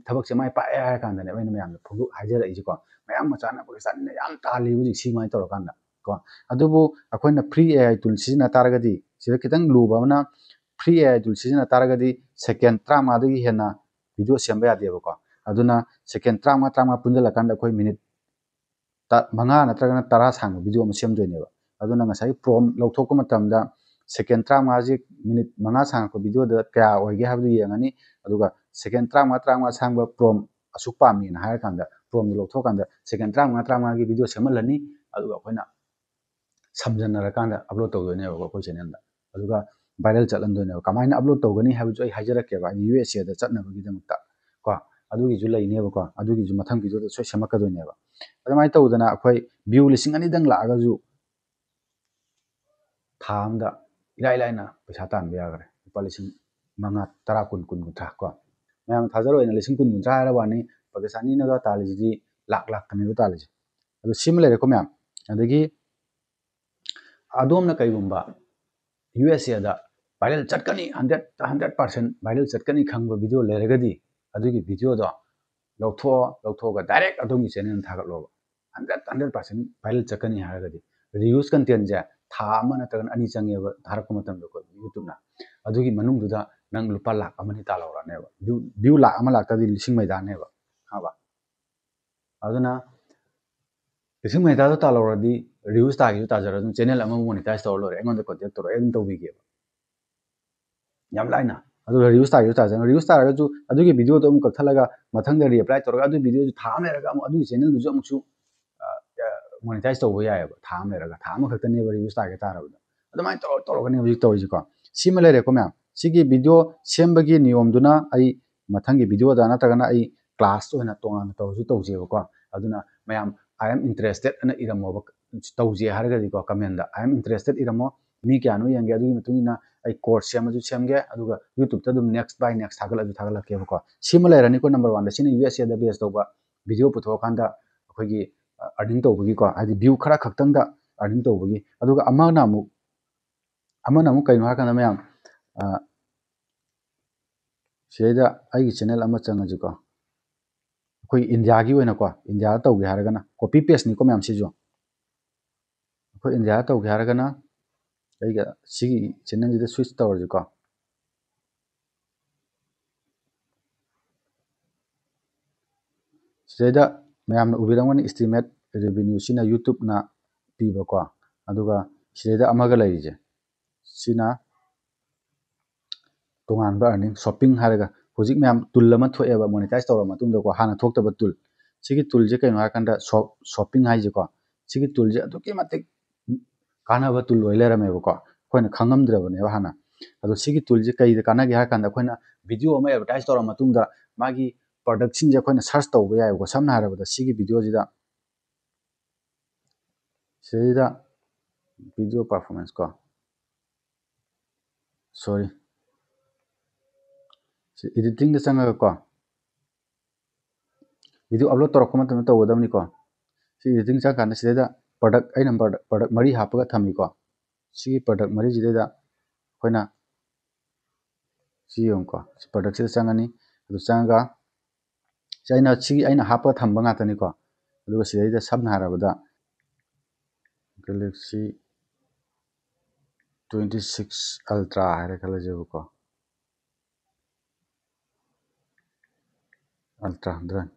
ꯊꯕꯛꯁꯦ ꯃꯥꯏ ꯄꯥꯛꯑꯦ ꯍꯥꯏꯔ ꯀꯥꯟꯗꯅꯦꯕ ꯑꯩꯅ ꯃꯌꯥꯝꯗ ꯐꯣꯡꯗꯣꯛ ꯍꯥꯏꯖꯔꯛꯏꯁꯦꯀꯣ꯫ ꯃꯌꯥꯝ ꯃꯆꯥꯅ ꯄꯥꯀꯤꯁꯇꯥꯟꯅ ꯌꯥꯝ ꯇꯥꯜꯂꯤ ꯍꯧꯖꯤꯛ ꯁꯤ ꯁꯨꯃꯥꯏꯅ ꯇꯧꯔꯀꯥꯟꯗ ꯀꯣ꯫ ꯑꯗꯨꯕꯨ ꯑꯩꯈꯣꯏꯅ ꯐ꯭ꯔꯤ ꯑꯦ ꯑꯥꯏ ꯇꯨꯜ ꯁꯤꯖꯤꯟꯅ ꯇꯥꯔꯒꯗꯤ, ꯁꯤꯗ ꯈꯤꯇꯪ ꯂꯨꯕ ꯑꯃꯅ, ꯐ꯭ꯔꯤ ꯑꯦ ꯑꯥꯏ ꯇꯨꯜ ꯁꯤꯖꯤꯟꯅ ꯇꯥꯔꯒꯗꯤ ꯁꯦꯀꯦꯟ ꯇꯔꯥꯃꯉꯥꯗꯒꯤ ꯍꯦꯟꯅ ꯚꯤꯗꯤꯑꯣ ꯁꯦꯝꯕ ꯌꯥꯗꯦꯕꯀꯣ꯫ ꯑꯗꯨꯅ ꯁꯦꯀꯦꯟ ꯇꯔꯥꯃꯉꯥ, ꯇꯔꯥꯃꯉꯥ ꯄꯨꯟꯁꯤꯜꯂꯀꯥꯟꯗ ꯑꯩꯈꯣꯏ ꯃꯤꯅꯤꯠ ꯇ-, ꯃꯉꯥ ꯅꯠꯇ꯭ꯔꯒꯅ ꯇꯔꯥ ꯁꯥꯡꯕ video ꯑꯃ ꯁꯦꯝꯗꯣꯏꯅꯦꯕ꯫ ꯑꯗꯨꯅ ꯉꯁꯥꯏꯒꯤ prompt ꯂꯧꯊꯣꯛꯄ ꯃꯇꯝꯗ second ꯇꯔꯥꯃꯉꯥꯁꯤ, minute ꯃꯉꯥ ꯁꯥꯡꯉꯛꯄ videoꯗ ꯀꯌꯥ ꯑꯣꯏꯒꯦ ꯍꯥꯏꯕꯗꯨ ꯌꯦꯡꯉꯅꯤ꯫ ꯑꯗꯨꯒ second ꯇꯔꯥꯃꯉꯥ, ꯇꯔꯥꯃꯉꯥ ꯁꯥꯡꯕ prompt ꯑꯁꯨꯛ ꯄꯥꯝꯃꯦꯅ ꯍꯥꯏꯔꯀꯥꯟꯗ, promptꯗꯨ ꯂꯧꯊꯣꯛꯑꯀꯥꯟꯗ second ꯇꯔꯥꯃꯉꯥ, ꯇꯔꯥꯃꯉꯥꯒꯤ video ꯁꯦꯝꯍꯜꯂꯅꯤ꯫ ꯑꯗꯨꯒ ꯑꯩꯈꯣꯏꯅ ꯁꯝꯖꯟꯅꯔꯀꯥꯟꯗ upload ꯇꯧꯗꯣꯏꯅꯦꯕꯀꯣ ꯑꯩꯈꯣꯏ channelꯗ꯫ ꯑꯗꯨꯒ viral ꯆꯠꯍꯟꯗꯣꯏꯅꯦꯕ꯫ ꯀꯃꯥꯏꯅ upload ꯇꯧꯒꯅꯤ ꯍꯥꯏꯕꯁꯨ ꯑꯩ ꯍꯥꯏꯖꯔꯛꯀꯦꯕ, ꯍꯥꯏꯗꯤ USAꯗ ꯆꯠꯅꯕꯒꯤꯗꯃꯛꯇ ꯀꯣ, ꯑꯗꯨꯒꯤꯁꯨ ꯂꯩꯅꯦꯕꯀꯣ, ꯑꯗꯨꯒꯤꯁꯨ ꯃꯊꯪ videoꯗ ꯁꯣꯏ ꯁꯦꯝꯃꯛꯀꯗꯣꯏꯅꯦꯕ꯫ ꯑꯗꯨꯃꯥꯏꯅ ꯇꯧꯗꯅ ꯑꯩꯈꯣꯏ view ꯂꯤꯁꯤꯡ ꯑꯅꯤꯗꯪ ꯂꯥꯛꯑꯒꯁꯨ ꯊꯥ ꯑꯝꯗ ꯏꯔꯥꯏ ꯂꯥꯏꯅ ꯄꯩꯁꯥ ꯇꯥꯟꯕ ꯌꯥꯈ꯭ꯔꯦ, ꯂꯨꯄꯥ ꯂꯤꯁꯤꯡ ꯃꯉꯥ, ꯇꯔꯥ, ꯀꯨꯟ, ꯀꯨꯟ, ꯀꯨꯟꯊ꯭ꯔꯥ ꯀꯣ꯫ ꯃꯌꯥꯝ ꯊꯥꯖꯔꯣꯏꯅ ꯂꯤꯁꯤꯡ ꯀꯨꯟ, ꯀꯨꯟꯊ꯭ꯔꯥ ꯍꯥꯏꯔ ꯋꯥꯅꯤ, ꯄꯥꯀꯤꯁꯇꯥꯅꯤꯅꯒ ꯇꯥꯜꯂꯤꯁꯤꯗꯤ ꯂꯥꯛ ꯂꯥꯛꯇꯅꯦꯕ ꯇꯥꯜꯂꯤꯁꯦ꯫ ꯑꯗꯣ ꯁꯤꯃ ꯂꯩꯔꯦꯀꯣ ꯃꯌꯥꯝ꯫ ꯑꯗꯒꯤ ꯑꯗꯣꯝꯅ ꯀꯩꯒꯨꯝꯕ USAꯗ viral ꯆꯠꯀꯅꯤ, hundred, hundred percent viral ꯆꯠꯀꯅꯤ ꯈꯪꯕ video ꯂꯩꯔꯒꯗꯤ, ꯑꯗꯨꯒꯤ videoꯗꯣ ꯂꯧꯊꯣꯛꯑꯣ, ꯂꯧꯊꯣꯛꯑꯒ direct ꯑꯗꯣꯝꯒꯤ channelꯗ ꯊꯥꯒꯠꯂꯣꯕ꯫ Hundred, hundred percent viral ꯆꯠꯀꯅꯤ ꯍꯥꯏꯔꯒꯗꯤ, reuse contentꯁꯦ ꯊꯥ ꯑꯃ ꯅꯠꯇ꯭ꯔꯒꯅ ꯑꯅꯤ ꯆꯪꯉꯦꯕ ꯊꯥꯔꯛꯄ ꯃꯇꯝꯗꯀꯣ YouTubeꯅ꯫ ꯑꯗꯨꯒꯤ ꯃꯅꯨꯡꯗꯨꯗ ꯅꯪ ꯂꯨꯄꯥ ꯂꯥꯛ ꯑꯃꯅꯤ ꯇꯥꯜꯍꯧꯔꯅꯦꯕ, view, view ꯂꯥꯛ ꯑꯃ ꯂꯥꯛꯇ꯭ꯔꯗꯤ ꯂꯤꯁꯤꯡ ꯃꯩꯗꯥꯅꯦꯕ, ꯈꯪꯉꯕ? ꯑꯗꯨꯅ ꯂꯤꯁꯤꯡ ꯃꯩꯗꯥꯗꯣ ꯇꯥꯜꯍꯧꯔꯗꯤ reuse ꯇꯥꯒꯦꯁꯨ ꯇꯥꯖꯔꯁꯨ, channel ꯑꯃ monetize ꯇꯧꯔ ꯂꯣꯏꯔꯦ, ꯑꯩꯉꯣꯟꯗ contact ꯇꯧꯔ ꯑꯩ ꯑꯗꯨꯝ ꯇꯧꯕꯤꯒꯦꯕ꯫ ꯌꯥꯝ ꯂꯥꯏꯅ꯫ ꯑꯗꯨꯒ reuse ꯇꯥꯒꯦꯁꯨ ꯇꯥꯖꯔꯁꯨ, reuse ꯇꯥꯔꯒꯁꯨ ꯑꯗꯨꯒꯤ videoꯗꯣ ꯑꯃꯨꯛ ꯀꯛꯊꯠꯂꯒ ꯃꯊꯪꯗ reapply ꯇꯧꯔꯒ ꯑꯗꯨꯒꯤ videoꯁꯨ ꯊꯥ ꯑꯃ ꯂꯩꯔꯒ ꯑꯃꯨꯛ ꯑꯗꯨꯒꯤ channelꯗꯨꯁꯨ ꯑꯃꯨꯛꯁꯨ, ꯑ, ꯑ, monetize ꯇꯧꯕ ꯌꯥꯏꯑꯕ, ꯊꯥ ꯑꯃ ꯂꯩꯔꯒ꯫ ꯊꯥ ꯑꯃꯈꯛꯇꯅꯦꯕ reuse ꯇꯥꯒꯦ ꯇꯥꯔꯕꯗ꯫ ꯑꯗꯨꯃꯥꯏꯅ ꯇꯧꯔ, ꯇꯧꯔꯒꯅꯦ ꯍꯧꯖꯤꯛ ꯇꯧꯔꯤꯁꯤꯀꯣ꯫ ꯁꯤꯃ ꯂꯩꯔꯦꯀꯣ ꯃꯌꯥꯝ꯫ ꯁꯤꯒꯤ video ꯁꯦꯝꯕꯒꯤ ꯅꯤꯌꯣꯝꯗꯨꯅ ꯑꯩ ꯃꯊꯪꯒꯤ videoꯗ ꯅꯠꯇ꯭ꯔꯒꯅ ꯑꯩ class ꯑꯣꯏꯅ ꯇꯣꯉꯥꯟꯅ ꯇꯧꯔꯁꯨ ꯇꯧꯖꯦꯕꯀꯣ꯫ ꯑꯗꯨꯅ ꯃꯌꯥꯝ "I am interested" ꯑꯅ ꯏꯔꯝꯃꯣꯕ, ꯇꯧꯖꯦ ꯍꯥꯏꯔꯒꯗꯤꯀꯣ, commentꯗ "I am interested" ꯏꯔꯝꯃꯣ꯫ ꯃꯤ ꯀꯌꯥꯅꯣ ꯌꯦꯡꯒꯦ, ꯑꯗꯨꯒꯤ ꯃꯇꯨꯡ ꯏꯟꯅ ꯑꯩ course ꯁꯦꯝꯃꯁꯨ ꯁꯦꯝꯒꯦ, ꯑꯗꯨꯒ YouTubeꯇ ꯑꯗꯨꯝ next by next ꯊꯥꯒꯠꯂꯁꯨ ꯊꯥꯒꯠꯂꯛꯀꯦꯕꯀꯣ꯫ ꯁꯤꯃ ꯂꯩꯔꯅꯤꯀꯣ, number oneꯗ꯫ ꯁꯤꯅ USAꯗ base ꯇꯧꯕ video ꯄꯨꯊꯣꯛꯑꯀꯥꯟꯗ ꯑꯩꯈꯣꯏꯒꯤ, ꯑ, earning ꯇꯧꯕꯒꯤꯀꯣ, ꯍꯥꯏꯗꯤ view ꯈꯔ ꯈꯛꯇꯪꯗ earning ꯇꯧꯕꯒꯤ꯫ ꯑꯗꯨꯒ ꯑꯃꯅ ꯑꯃꯨꯛ, ꯑꯃꯅ ꯑꯃꯨꯛ ꯀꯩꯅꯣ ꯍꯥꯏꯔꯀꯥꯟꯗ ꯃꯌꯥꯝ, ꯑ, ꯁꯤꯗꯩꯗ ꯑꯩꯒꯤ channel ꯑꯃ ꯆꯪꯉꯁꯤꯀꯣ꯫ ꯑꯩꯈꯣꯏ Indiaꯒꯤ ꯑꯣꯏꯅꯀꯣ, Indiaꯗ ꯇꯧꯒꯦ ꯍꯥꯏꯔꯒꯅ copy pasteꯅꯤꯀꯣ ꯃꯌꯥꯝ ꯁꯤꯁꯨ꯫ ꯑꯩꯈꯣꯏ Indiaꯗ ꯇꯧꯒꯦ ꯍꯥꯏꯔꯒꯅ ꯑꯩꯒ ꯁꯤꯒꯤ channelꯁꯤꯗ switch ꯇꯧꯔꯁꯤꯀꯣ꯫ ꯁꯤꯗꯩꯗ ꯃꯌꯥꯝꯅ ꯎꯕꯤꯔꯝꯒꯅꯤ, estimate revenue ꯁꯤꯅ YouTube ꯅ ꯄꯤꯕꯀꯣ꯫ ꯑꯗꯨꯒ ꯁꯤꯗꯩꯗ ꯑꯃꯒ ꯂꯩꯔꯤꯁꯦ, ꯁꯤꯅ ꯇꯣꯉꯥꯟꯕ earning, shopping ꯍꯥꯏꯔꯒ ꯍꯧꯖꯤꯛ ꯃꯌꯥꯝ tool ꯑꯃ ꯊꯣꯛꯑꯦꯕ monetize ꯇꯧꯔ ꯃꯇꯨꯡꯗꯀꯣ, ꯍꯥꯟꯅ ꯊꯣꯛꯇꯕ tool꯫ ꯁꯤꯒꯤ tool ꯁꯦ ꯀꯩꯅꯣ ꯍꯥꯏꯔꯀꯥꯟꯗ shop-, shopping ꯍꯥꯏꯁꯦꯀꯣ, ꯁꯤꯒꯤ tool ꯁꯦ ꯑꯗꯨꯛꯀꯤ ꯃꯇꯤꯛ ꯀꯥꯟꯅꯕ tool ꯑꯣꯏ ꯂꯩꯔꯝꯃꯦꯕꯀꯣ꯫ ꯑꯩꯈꯣꯏꯅ ꯈꯪꯉꯝꯗ꯭ꯔꯕꯅꯦꯕ ꯍꯥꯟꯅ꯫ ꯑꯗꯣ ꯁꯤꯒꯤ tool ꯁꯦ ꯀꯩꯗ ꯀꯥꯟꯅꯒꯦ ꯍꯥꯏꯔ ꯀꯥꯟꯗ, ꯑꯩꯈꯣꯏꯅ video ꯑꯃ advertise ꯇꯧꯔ ꯃꯇꯨꯡꯗ ꯃꯥꯒꯤ product ꯁꯤꯡꯁꯦ ꯑꯩꯈꯣꯏꯅ search ꯇꯧꯕ ꯌꯥꯏꯕꯀꯣ꯫ ꯁꯝꯅ ꯍꯥꯏꯔꯕꯗ ꯁꯤꯒꯤ video ꯁꯤꯗ, ꯁꯤꯗꯩꯗ video performance ꯀꯣ, sorry, ꯁꯤ editing ꯗ ꯆꯪꯉꯒ ꯀꯣ, video upload ꯇꯧꯔꯛꯄ ꯃꯇꯝꯗ ꯇꯧꯒꯗꯕꯅꯤꯀꯣ꯫ ꯁꯤ editing ꯆꯪꯉꯀꯥꯟꯗ ꯁꯤꯗꯩꯗ product, ꯑꯩꯅ product, product ꯃꯔꯤ ꯍꯥꯞꯄꯒ ꯊꯝꯃꯤꯀꯣ꯫ ꯁꯤꯒꯤ product ꯃꯔꯤꯁꯤꯗꯩꯗ ꯑꯩꯈꯣꯏꯅ ꯁꯤ ꯌꯦꯡꯉꯨꯀꯣ, ꯁꯤ product ꯁꯤꯗ ꯆꯪꯉꯅꯤ꯫ ꯑꯗꯨ ꯆꯪꯉꯒ ꯁꯤ ꯑꯩꯅ, ꯁꯤꯒꯤ ꯑꯩꯅ ꯍꯥꯞꯄꯒ ꯊꯝꯕ ꯉꯥꯛꯇꯅꯤꯀꯣ꯫ ꯑꯗꯨꯒ ꯁꯤꯗꯩꯗ ꯁꯝꯅ ꯍꯥꯏꯔꯕꯗ Galaxy twenty six Ultra ꯍꯥꯏꯔꯦ ꯈꯜꯂꯁꯦꯕꯀꯣ꯫ Ultra Drone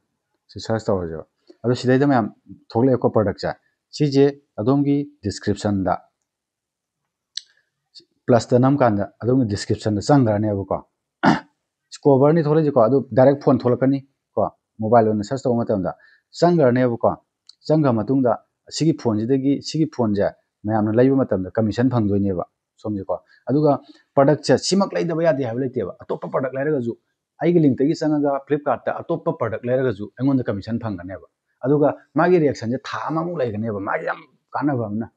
ꯁꯤ search ꯇꯧꯔꯁꯦꯕ꯫ ꯑꯗꯣ ꯁꯤꯗꯩꯗ ꯃꯌꯥꯝ ꯊꯣꯛꯂꯛꯑꯦꯀꯣ product ꯁꯦ꯫ ꯁꯤꯁꯦ ꯑꯗꯣꯝꯒꯤ description ꯗ plus ꯇ ꯅꯝꯀꯥꯟꯗ ꯑꯗꯣꯝꯒꯤ description ꯗ ꯆꯪꯈ꯭ꯔꯅꯦꯕꯀꯣ꯫ Cover ꯅꯤ ꯊꯣꯛꯂꯛꯏꯁꯦꯀꯣ, ꯑꯗꯨ direct phone ꯊꯣꯛꯂꯛꯀꯅꯤ ꯀꯣ, mobile ꯑꯣꯏꯅ search ꯇꯧꯕ ꯃꯇꯝꯗ ꯆꯪꯈ꯭ꯔꯅꯦꯕꯀꯣ꯫ ꯆꯪꯈ꯭ꯔ ꯃꯇꯨꯡꯗ ꯁꯤꯒꯤ phone ꯁꯤꯗꯒꯤ, ꯁꯤꯒꯤ phone ꯁꯦ ꯃꯌꯥꯝꯅ ꯂꯩꯕ ꯃꯇꯝꯗ commission ꯐꯪꯗꯣꯏꯅꯦꯕ ꯁꯣꯝꯁꯦꯀꯣ꯫ ꯑꯗꯨꯒ product ꯁꯦ ꯁꯤꯃꯛ ꯂꯩꯗꯕ ꯌꯥꯗꯦ ꯍꯥꯏꯕ ꯂꯩꯇꯦꯕ꯫ ꯑꯇꯣꯞꯄ product ꯂꯩꯔꯒꯁꯨ, ꯑꯩꯒꯤ link ꯇꯒꯤ ꯆꯪꯉꯒ Flipkart ꯇ ꯑꯇꯣꯞꯄ product ꯂꯩꯔꯒꯁꯨ ꯑꯩꯉꯣꯟꯗ commission ꯐꯪꯒꯅꯦꯕ꯫ ꯑꯗꯨꯒ ꯃꯥꯒꯤ reaction ꯁꯦ ꯊꯥ ꯑꯃꯃꯨꯛ ꯂꯩꯒꯅꯦꯕ꯫ ꯃꯥꯒꯤ ꯌꯥꯝ ꯀꯥꯟꯅꯕ ꯑꯃꯅ,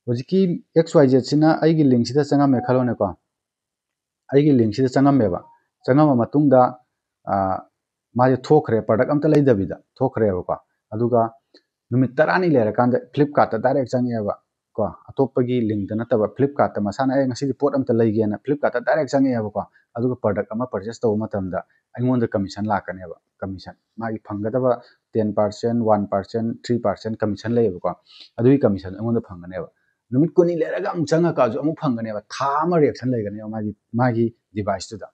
ꯍꯧꯖꯤꯛꯀꯤ X Y Z ꯁꯤꯅ ꯑꯩꯒꯤ link ꯁꯤꯗ ꯆꯪꯉꯝꯃꯦ ꯈꯜꯂꯣꯅꯦꯀꯣ꯫ ꯑꯩꯒꯤ link ꯁꯤꯗ ꯆꯪꯉꯝꯃꯦꯕ꯫ ꯆꯪꯉꯝꯃ ꯃꯇꯨꯡꯗ, ꯑ, ꯃꯥꯁꯦ ꯊꯣꯛꯈ꯭ꯔꯦ, product ꯑꯝꯇ ꯂꯩꯗꯕꯤꯗ ꯊꯣꯛꯈ꯭ꯔꯦꯕꯀꯣ꯫ ꯑꯗꯨꯒ ꯅꯨꯃꯤꯠ ꯇꯔꯥꯅꯤ ꯂꯩꯔꯀꯥꯟꯗ Flipkart ꯇ direct ꯆꯪꯉꯛꯑꯦꯕ ꯀꯣ, ꯑꯇꯣꯞꯄꯒꯤ link ꯇ ꯅꯠꯇꯕ꯫ Flipkart ꯇ ꯃꯁꯥꯅ "ꯑꯩ ꯉꯁꯤꯗꯤ ꯄꯣꯠ ꯑꯝꯇ ꯂꯩꯒꯦꯅ" Flipkart ꯇ direct ꯆꯪꯉꯛꯑꯦꯕꯀꯣ꯫ ꯑꯗꯨꯒ product ꯑꯃ purchase ꯇꯧꯕ ꯃꯇꯝꯗ ꯑꯩꯉꯣꯟꯗ commission ꯂꯥꯛꯀꯅꯦꯕ꯫ Commission, ꯃꯥꯒꯤ ꯐꯪꯒꯗꯕ ten percent, one percent, three percent commission ꯂꯩꯌꯦꯕꯀꯣ꯫ ꯑꯗꯨꯒꯤ commission ꯑꯩꯉꯣꯟꯗ ꯐꯪꯒꯅꯦꯕ꯫ ꯅꯨꯃꯤꯠ ꯀꯨꯟꯅꯤ ꯂꯩꯔꯒ ꯑꯃꯨꯛ ꯆꯪꯉꯛꯑꯁꯨ ꯑꯃꯨꯛ ꯐꯪꯒꯅꯦꯕ꯫ ꯊꯥ ꯑꯃ reaction ꯂꯩꯒꯅꯦꯕ ꯃꯥꯒꯤ, ꯃꯥꯒꯤ device ꯇꯨꯗ꯫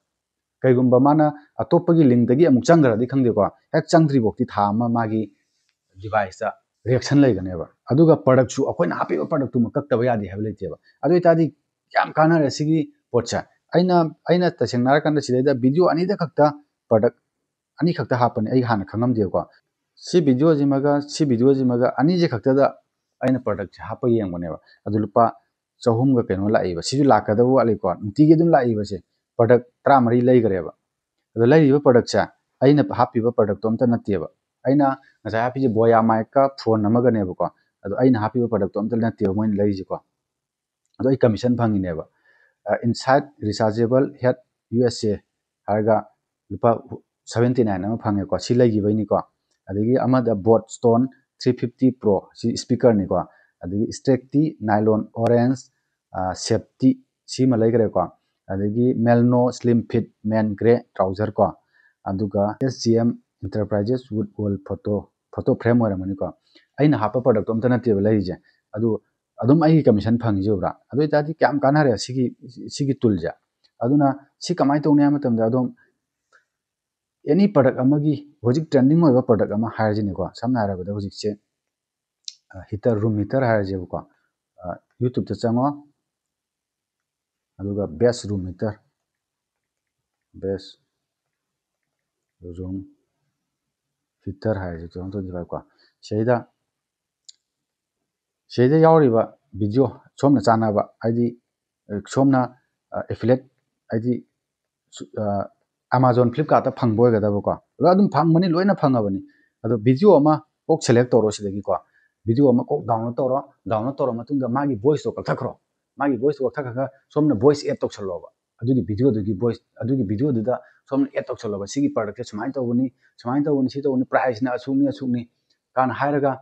ꯀꯩꯒꯨꯝꯕ ꯃꯥꯅ ꯑꯇꯣꯞꯄꯒꯤ link ꯇꯒꯤ ꯑꯃꯨꯛ ꯆꯪꯈ꯭ꯔꯗꯤ ꯈꯪꯗꯦꯀꯣ, ꯍꯦꯛ ꯆꯪꯗ꯭ꯔꯤꯐꯥꯎꯗꯤ ꯊꯥ ꯑꯃ ꯃꯥꯒꯤ ꯗꯤꯚꯥꯏꯁꯇ ꯔꯤꯌꯦꯛꯁꯟ ꯂꯩꯒꯅꯦꯕ꯫ ꯑꯗꯨꯒ ꯄ꯭ꯔꯗꯛꯁꯨ ꯑꯩꯈꯣꯏꯅ ꯍꯥꯞꯄꯤꯕ ꯄ꯭ꯔꯗꯛꯇꯨꯃ ꯀꯛꯇꯕ ꯌꯥꯗꯦ ꯍꯥꯏꯕ ꯂꯩꯇꯦꯕ꯫ ꯑꯗꯨ ꯑꯣꯏꯇꯥꯔꯗꯤ ꯌꯥꯝ ꯀꯥꯟꯅꯔꯦ ꯁꯤꯒꯤ ꯄꯣꯠꯁꯦ꯫ ꯑꯩꯅ ꯑꯩꯅ ꯇꯁꯦꯡꯅ ꯍꯥꯏꯔꯀꯥꯟꯗ ꯁꯤꯗꯩꯗ ꯚꯤꯗꯤꯑꯣ ꯑꯅꯤꯗ ꯈꯛꯇ ꯄ꯭ꯔꯗꯛ ꯑꯅꯤꯈꯛꯇ ꯍꯥꯞꯄꯅꯤ, ꯑꯩ ꯍꯥꯟꯅ ꯈꯪꯉꯝꯗꯦꯕꯀꯣ꯫ ꯁꯤ ꯚꯤꯗꯤꯑꯣꯁꯤꯃꯒ ꯁꯤ ꯚꯤꯗꯤꯑꯣꯁꯤꯃꯒ ꯑꯅꯤꯁꯦ ꯈꯛꯇꯗ ꯑꯩꯅ ꯄ꯭ꯔꯗꯛꯁꯦ ꯍꯥꯞꯄ ꯌꯦꯡꯕꯅꯦꯕ꯫ ꯑꯗꯨ ꯂꯨꯄꯥ ꯆꯍꯨꯝꯒ ꯀꯩꯅꯣ ꯂꯥꯛꯏꯕ꯫ ꯁꯤꯁꯨ ꯂꯥꯛꯀꯗꯕ ꯋꯥꯠꯂꯤꯀꯣ, ꯅꯨꯡꯇꯤꯒꯤ ꯑꯗꯨꯝ ꯂꯥꯛꯏꯕꯁꯦ꯫ ꯄ꯭ꯔꯗꯛ ꯇꯔꯥꯃꯔꯤ ꯂꯩꯈ꯭ꯔꯦꯕ꯫ ꯑꯗꯣ ꯂꯩꯔꯤꯕ ꯄ꯭ꯔꯗꯛꯁꯦ ꯑꯩꯅ ꯍꯥꯞꯄꯤꯕ ꯄ꯭ꯔꯗꯛꯇꯣ ꯑꯝꯇ ꯅꯠꯇꯦꯕ꯫ ꯑꯩꯅ ꯉꯁꯥꯏ ꯍꯥꯞꯄꯤꯁꯦ ꯕꯣꯌꯥ ꯃꯥꯏꯛꯀ ꯐꯣꯟ ꯑꯃꯒꯅꯦꯕꯀꯣ꯫ ꯑꯗꯣ ꯑꯩꯅ ꯍꯥꯞꯄꯤꯕ ꯄ꯭ꯔꯗꯛꯇꯣ ꯑꯝꯇ ꯅꯠꯇꯦꯕ ꯃꯣꯏꯅ ꯂꯩꯔꯤꯁꯦꯀꯣ꯫ ꯑꯗꯣ ꯑꯩ commission ꯐꯪꯉꯤꯅꯦꯕ꯫ Insight Rechargeable Head USA ꯍꯥꯏꯔꯒ ꯂꯨꯄꯥ seventy nine ꯑꯃ ꯐꯪꯉꯦꯀꯣ, ꯁꯤ ꯂꯩꯈꯤꯕꯩꯅꯤꯀꯣ꯫ ꯑꯗꯒꯤ ꯑꯃꯗ Bose Tone three fifty Pro, ꯁꯤ ꯏꯁꯄꯤꯀꯔꯅꯤꯀꯣ꯫ ꯑꯗꯒꯤ Stracty Nylon Orange Safety, ꯁꯤꯃ ꯂꯩꯈ꯭ꯔꯦꯀꯣ꯫ ꯑꯗꯒꯤ Melno Slim Fit Men Grey Trouser ꯀꯣ꯫ ꯑꯗꯨꯒ S G M Enterprises Wood Wall Photo, photo frame ꯑꯣꯏꯔꯝꯒꯅꯤꯀꯣ꯫ ꯑꯩꯅ ꯍꯥꯞꯄ ꯄ꯭ꯔꯗꯛꯇꯣ ꯑꯝꯇ ꯅꯠꯇꯦꯕ ꯂꯩꯔꯤꯁꯦ꯫ ꯑꯗꯨ ꯑꯗꯨꯝ ꯑꯩꯒꯤ ꯀꯃꯤꯁꯟ ꯐꯪꯉꯤꯁꯦ ꯎꯕ꯭ꯔꯥ? ꯑꯗꯨ ꯑꯣꯏꯇꯥꯔꯗꯤ ꯀꯌꯥꯝ ꯀꯥꯟꯅꯔꯦ ꯁꯤꯒꯤ, ꯁꯤꯒꯤ ꯇꯨꯜꯁꯦ꯫ ꯑꯗꯨꯅ ꯁꯤ ꯀꯃꯥꯏꯅ ꯇꯧꯅꯤ ꯍꯥꯏꯕ ꯃꯇꯝꯗ ꯑꯗꯨꯝ ꯑꯦꯅꯤ ꯄ꯭ꯔꯗꯛ ꯑꯃꯒꯤ, ꯍꯧꯖꯤꯛ ꯇ꯭ꯔꯦꯟꯗꯤꯡ ꯑꯣꯏꯕ ꯄ꯭ꯔꯗꯛ ꯑꯃ ꯍꯥꯏꯔꯁꯤꯅꯦꯀꯣ, ꯁꯝꯅ ꯍꯥꯏꯔꯕꯗ ꯍꯧꯖꯤꯛꯁꯦ ꯍꯤꯇꯔ, ꯔꯨꯝ ꯍꯤꯇꯔ ꯍꯥꯏꯔꯁꯦꯕꯀꯣ꯫ ꯌꯨꯇ꯭ꯌꯨꯕꯇ ꯆꯪꯉꯣ, ꯑꯗꯨꯒ best room heater, best room heater ꯍꯥꯏꯔꯁꯦ two thousand twenty five ꯀꯣ꯫ ꯁꯤꯗꯩꯗ ꯁꯤꯗꯩꯗ ꯌꯥꯎꯔꯤꯕ ꯚꯤꯗꯤꯑꯣ ꯁꯣꯝꯅ ꯆꯥꯟꯅꯕ, ꯍꯥꯏꯗꯤ ꯁꯣꯝꯅ affiliate, ꯍꯥꯏꯗꯤ Amazon, Flipkartꯇ ꯐꯪꯕ ꯑꯣꯏꯒꯗꯕꯀꯣ, ꯂꯣꯏ ꯑꯗꯨꯝ ꯐꯪꯕꯅꯤ, ꯂꯣꯏꯅ ꯐꯪꯉꯕꯅꯤ꯫ ꯑꯗꯣ ꯚꯤꯗꯤꯑꯣ ꯑꯃ ꯀꯣꯛ ꯁꯦꯂꯦꯛ ꯇꯧꯔꯣ ꯁꯤꯗꯒꯤꯀꯣ꯫ ꯚꯤꯗꯤꯑꯣ ꯑꯃ ꯀꯣꯛ ꯗꯥꯎꯟꯂꯣꯗ ꯇꯧꯔꯣ꯫ ꯗꯥꯎꯟꯂꯣꯗ ꯇꯧꯔ ꯃꯇꯨꯡꯗ ꯃꯥꯒꯤ ꯚꯣꯏꯁꯇꯣ ꯀꯛꯊꯠꯈ꯭ꯔꯣ꯫ ꯃꯥꯒꯤ ꯚꯣꯏꯁꯇꯣ ꯀꯛꯊꯠꯈ꯭ꯔꯒ ꯁꯣꯝꯅ ꯚꯣꯏꯁ ꯑꯦꯗ ꯇꯧꯁꯜꯂꯣꯕ꯫ ꯑꯗꯨꯒꯤ ꯚꯤꯗꯤꯑꯣꯗꯨꯒꯤ ꯚꯣꯏꯁ, ꯑꯗꯨꯒꯤ ꯚꯤꯗꯤꯑꯣꯗꯨꯗ ꯁꯣꯝꯅ ꯑꯦꯗ ꯇꯧꯁꯜꯂꯣꯕ꯫ ꯁꯤꯒꯤ ꯄ꯭ꯔꯗꯛꯁꯦ ꯁꯨꯃꯥꯏꯅ ꯇꯧꯕꯅꯤ, ꯁꯨꯃꯥꯏꯅ ꯇꯧꯕꯅꯤ, ꯁꯤ ꯇꯧꯕꯅꯤ, ꯄ꯭ꯔꯥꯏꯁꯅ ꯑꯁꯨꯛꯅꯤ, ꯑꯁꯨꯛꯅꯤ ꯀꯥꯏꯅ ꯍꯥꯏꯔꯒ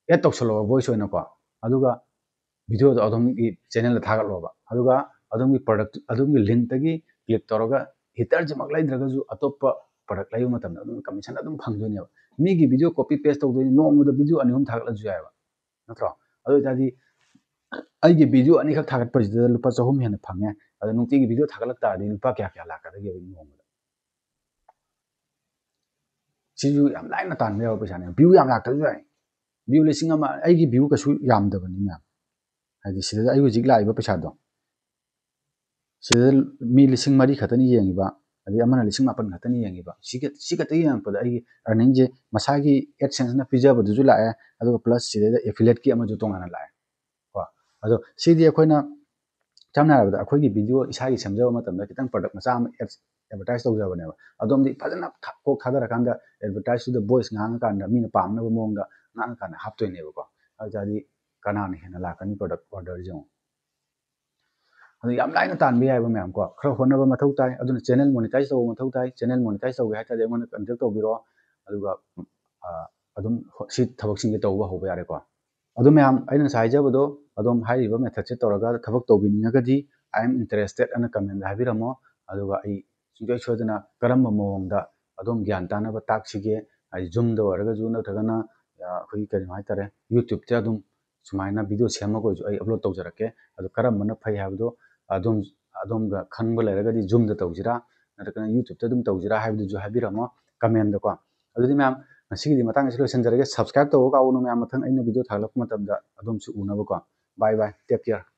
ꯑꯦꯗ ꯇꯧꯁꯜꯂꯣꯕ ꯚꯣꯏꯁ ꯑꯣꯏꯅꯀꯣ꯫ ꯑꯗꯨꯒ ꯚꯤꯗꯤꯑꯣꯗꯣ ꯑꯗꯣꯝꯒꯤ ꯆꯦꯅꯦꯜꯗ ꯊꯥꯒꯠꯂꯣꯕ꯫ ꯑꯗꯨꯒ ꯑꯗꯣꯝꯒꯤ ꯄ꯭ꯔꯗꯛ, ꯑꯗꯣꯝꯒꯤ ꯂꯤꯡꯛꯇꯒꯤ ꯀ꯭ꯂꯤꯛ ꯇꯧꯔꯒ ꯍꯤꯇꯔꯁꯤꯃꯛ ꯂꯩꯗ꯭ꯔꯒꯁꯨ ꯑꯇꯣꯞꯄ ꯄ꯭ꯔꯗꯛ ꯂꯩꯕ ꯃꯇꯝꯗ ꯑꯗꯨꯝ ꯀꯃꯤꯁꯟ ꯑꯗꯨꯝ ꯐꯪꯗꯣꯏꯅꯦꯕ꯫ ꯃꯤꯒꯤ ꯚꯤꯗꯤꯑꯣ ꯀꯣꯄꯤ ꯄꯦꯁ ꯇꯧꯗꯣꯏꯅꯤ, ꯅꯣꯡꯃꯗ ꯚꯤꯗꯤꯑꯣ ꯑꯅꯤ ꯑꯍꯨꯝ ꯊꯥꯒꯠꯂꯁꯨ ꯌꯥꯏꯑꯕ, ꯅꯠꯇ꯭ꯔꯣ? ꯑꯗꯨ ꯑꯣꯏꯇꯥꯔꯗꯤ ꯑꯩꯒꯤ ꯚꯤꯗꯤꯑꯣ ꯑꯅꯤꯈꯛ ꯊꯥꯒꯠꯄꯁꯤꯗ ꯂꯨꯄꯥ ꯆꯍꯨꯝ ꯍꯦꯟꯅ ꯐꯪꯉꯦ꯫ ꯑꯗꯣ ꯅꯨꯡꯇꯤꯒꯤ ꯚꯤꯗꯤꯑꯣ ꯊꯥꯒꯠꯂꯛ ꯇꯥꯔꯗꯤ ꯂꯨꯄꯥ ꯀꯌꯥ ꯀꯌꯥ ꯂꯥꯛꯀꯗꯒꯦ ꯅꯣꯡꯃꯗ? ꯁꯤꯁꯨ ꯌꯥꯝ ꯂꯥꯏꯅ ꯇꯥꯟꯕ ꯌꯥꯕ ꯄꯩꯁꯥꯅꯦ꯫ View ꯌꯥꯝ ꯂꯥꯛꯇ꯭ꯔꯁꯨ ꯌꯥꯏ꯫ View ꯂꯤꯁꯤꯡ ꯑꯃ, ꯑꯩꯒꯤ view ꯀꯩꯁꯨ ꯌꯥꯝꯗꯕꯅꯤ ꯃꯌꯥꯝ꯫ ꯍꯥꯏꯗꯤ ꯁꯤꯗ ꯑꯩ ꯍꯧꯖꯤꯛ ꯂꯥꯛꯏꯕ ꯄꯩꯁꯥꯗꯣ, ꯁꯤꯗ ꯃꯤ ꯂꯤꯁꯤꯡ ꯃꯔꯤ ꯈꯛꯇꯅꯤ ꯌꯦꯡꯉꯤꯕ, ꯑꯗꯩ ꯑꯃꯅ ꯂꯤꯁꯤꯡ ꯃꯥꯄꯟ ꯈꯛꯇꯅꯤ ꯌꯦꯡꯉꯤꯕ꯫ ꯁꯤ ꯈꯛ-, ꯁꯤ ꯈꯛꯇ ꯌꯦꯡꯉꯛꯄꯗ ꯑꯩꯒꯤ earningꯁꯦ ꯃꯁꯥꯒꯤ AdSenseꯅ ꯄꯤꯖꯕꯗꯨꯁꯨ ꯂꯥꯛꯑꯦ, ꯑꯗꯨꯒ plus ꯁꯤꯗꯩꯗ affiliateꯀꯤ ꯑꯃꯁꯨ ꯇꯣꯉꯥꯟꯅ ꯂꯥꯛꯑꯦ ꯀꯣ꯫ ꯑꯗꯣ ꯁꯤꯗꯤ ꯑꯩꯈꯣꯏꯅ ꯁꯝꯅ ꯍꯥꯏꯔꯕꯗ ꯑꯩꯈꯣꯏꯒꯤ video ꯏꯁꯥꯒꯤ ꯁꯦꯝꯖꯕ ꯃꯇꯝꯗ ꯈꯤꯇꯪ product ꯃꯆꯥ ꯑꯃ ads advertise ꯇꯧꯖꯕꯅꯦꯕ꯫ ꯑꯗꯣꯝꯗꯤ ꯐꯖꯅ ꯊ-, ꯀꯣꯛ ꯊꯥꯗꯔꯀꯥꯟꯗ advertiseꯇꯨꯗ voice ꯉꯥꯡꯉꯀꯥꯟꯗ ꯃꯤꯅ ꯄꯥꯝꯅꯕ ꯃꯑꯣꯡꯗ ꯉꯥꯡꯉꯀꯥꯟꯗ ꯍꯥꯞꯇꯣꯏꯅꯦꯕꯀꯣ꯫ ꯑꯗꯨ ꯑꯣꯏꯇꯥꯔꯗꯤ ꯀꯅꯥꯅ ꯍꯦꯟꯅ ꯂꯥꯛꯀꯅꯤ product orderꯁꯦ ꯌꯦꯡꯉꯣ꯫ ꯑꯗꯨ ꯌꯥꯝ ꯂꯥꯏꯅ ꯇꯥꯟꯕ ꯌꯥꯏꯕ ꯃꯌꯥꯝ ꯀꯣ꯫ ꯈꯔ ꯍꯣꯠꯅꯕ ꯃꯊꯧ ꯇꯥꯏ꯫ ꯑꯗꯨꯅ channel monetize ꯇꯧꯕ ꯃꯊꯧ ꯇꯥꯏ꯫ Channel monetize ꯇꯧꯒꯦ ꯍꯥꯏ ꯇꯥꯔꯗꯤ ꯑꯩꯉꯣꯟꯗ contact ꯇꯧꯕꯤꯔꯛꯑꯣ꯫ ꯑꯗꯨꯒ, ꯑ, ꯑꯗꯨꯝ ꯍꯣ-, ꯁꯤ ꯊꯕꯛꯁꯤꯡꯁꯦ ꯇꯧꯕ ꯍꯧꯕ ꯌꯥꯔꯦꯀꯣ꯫ ꯑꯗꯨ ꯃꯌꯥꯝ ꯑꯩꯅ ꯉꯁꯥꯏ ꯍꯥꯏꯖꯕꯗꯣ ꯑꯗꯣꯝ ꯍꯥꯏꯔꯤꯕ methodꯁꯦ ꯇꯧꯔꯒ ꯊꯕꯛ ꯇꯧꯕꯤꯅꯤꯡꯉꯒꯗꯤ "I am interested" ꯑꯅ commentꯗ ꯍꯥꯏꯕꯤꯔꯝꯃꯣ꯫ ꯑꯗꯨꯒ ꯑꯩ ꯁꯨꯡꯁꯣꯏ ꯁꯣꯏꯗꯅ ꯀꯔꯝꯕ ꯃꯑꯣꯡꯗ ꯑꯗꯣꯝ ꯒ꯭ꯌꯥꯟ ꯇꯥꯅꯕ ꯇꯥꯛꯁꯤꯒꯦ, ꯍꯥꯏꯗꯤ Zoomꯗ ꯑꯣꯏꯔꯒꯁꯨ ꯅꯠꯇ꯭ꯔꯒꯅ, ꯑ, ꯑꯩꯈꯣꯏꯒꯤ ꯀꯩꯅꯣ ꯍꯥꯏꯇꯥꯔꯦ, YouTubeꯇ ꯑꯗꯨꯝ ꯁꯨꯃꯥꯏꯅ video ꯁꯦꯝꯃꯒ ꯑꯣꯏꯁꯨ ꯑꯩ upload ꯇꯧꯖꯔꯛꯀꯦ꯫ ꯑꯗꯨ ꯀꯔꯝꯕꯅ ꯐꯩ ꯍꯥꯏꯕꯗꯣ ꯑꯗꯣꯝ, ꯑꯗꯣꯝꯒ ꯈꯪꯕ ꯂꯩꯔꯒꯗꯤ Zoomꯗ ꯇꯧꯁꯤꯔꯥ ꯅꯠꯇ꯭ꯔꯒꯅ YouTubeꯇ ꯑꯗꯨꯝ ꯇꯧꯁꯤꯔꯥ ꯍꯥꯏꯕꯗꯨꯁꯨ ꯍꯥꯏꯕꯤꯔꯝꯃꯣ commentꯗꯀꯣ꯫ ꯑꯗꯨꯗꯤ ꯃꯌꯥꯝ, ꯉꯁꯤꯒꯤꯗꯤ ꯃꯇꯥꯡ ꯑꯁꯤ ꯂꯣꯏꯁꯤꯟꯖꯔꯒꯦ꯫ Subscribe ꯇꯧꯕ ꯀꯥꯎꯒꯅꯨ ꯃꯌꯥꯝ, ꯃꯊꯪ ꯑꯩꯅ video ꯊꯥꯒꯠꯂꯛꯄ ꯃꯇꯝꯗ ꯑꯗꯣꯝꯁꯨ ꯎꯅꯕꯀꯣ꯫ Bye bye, take care꯫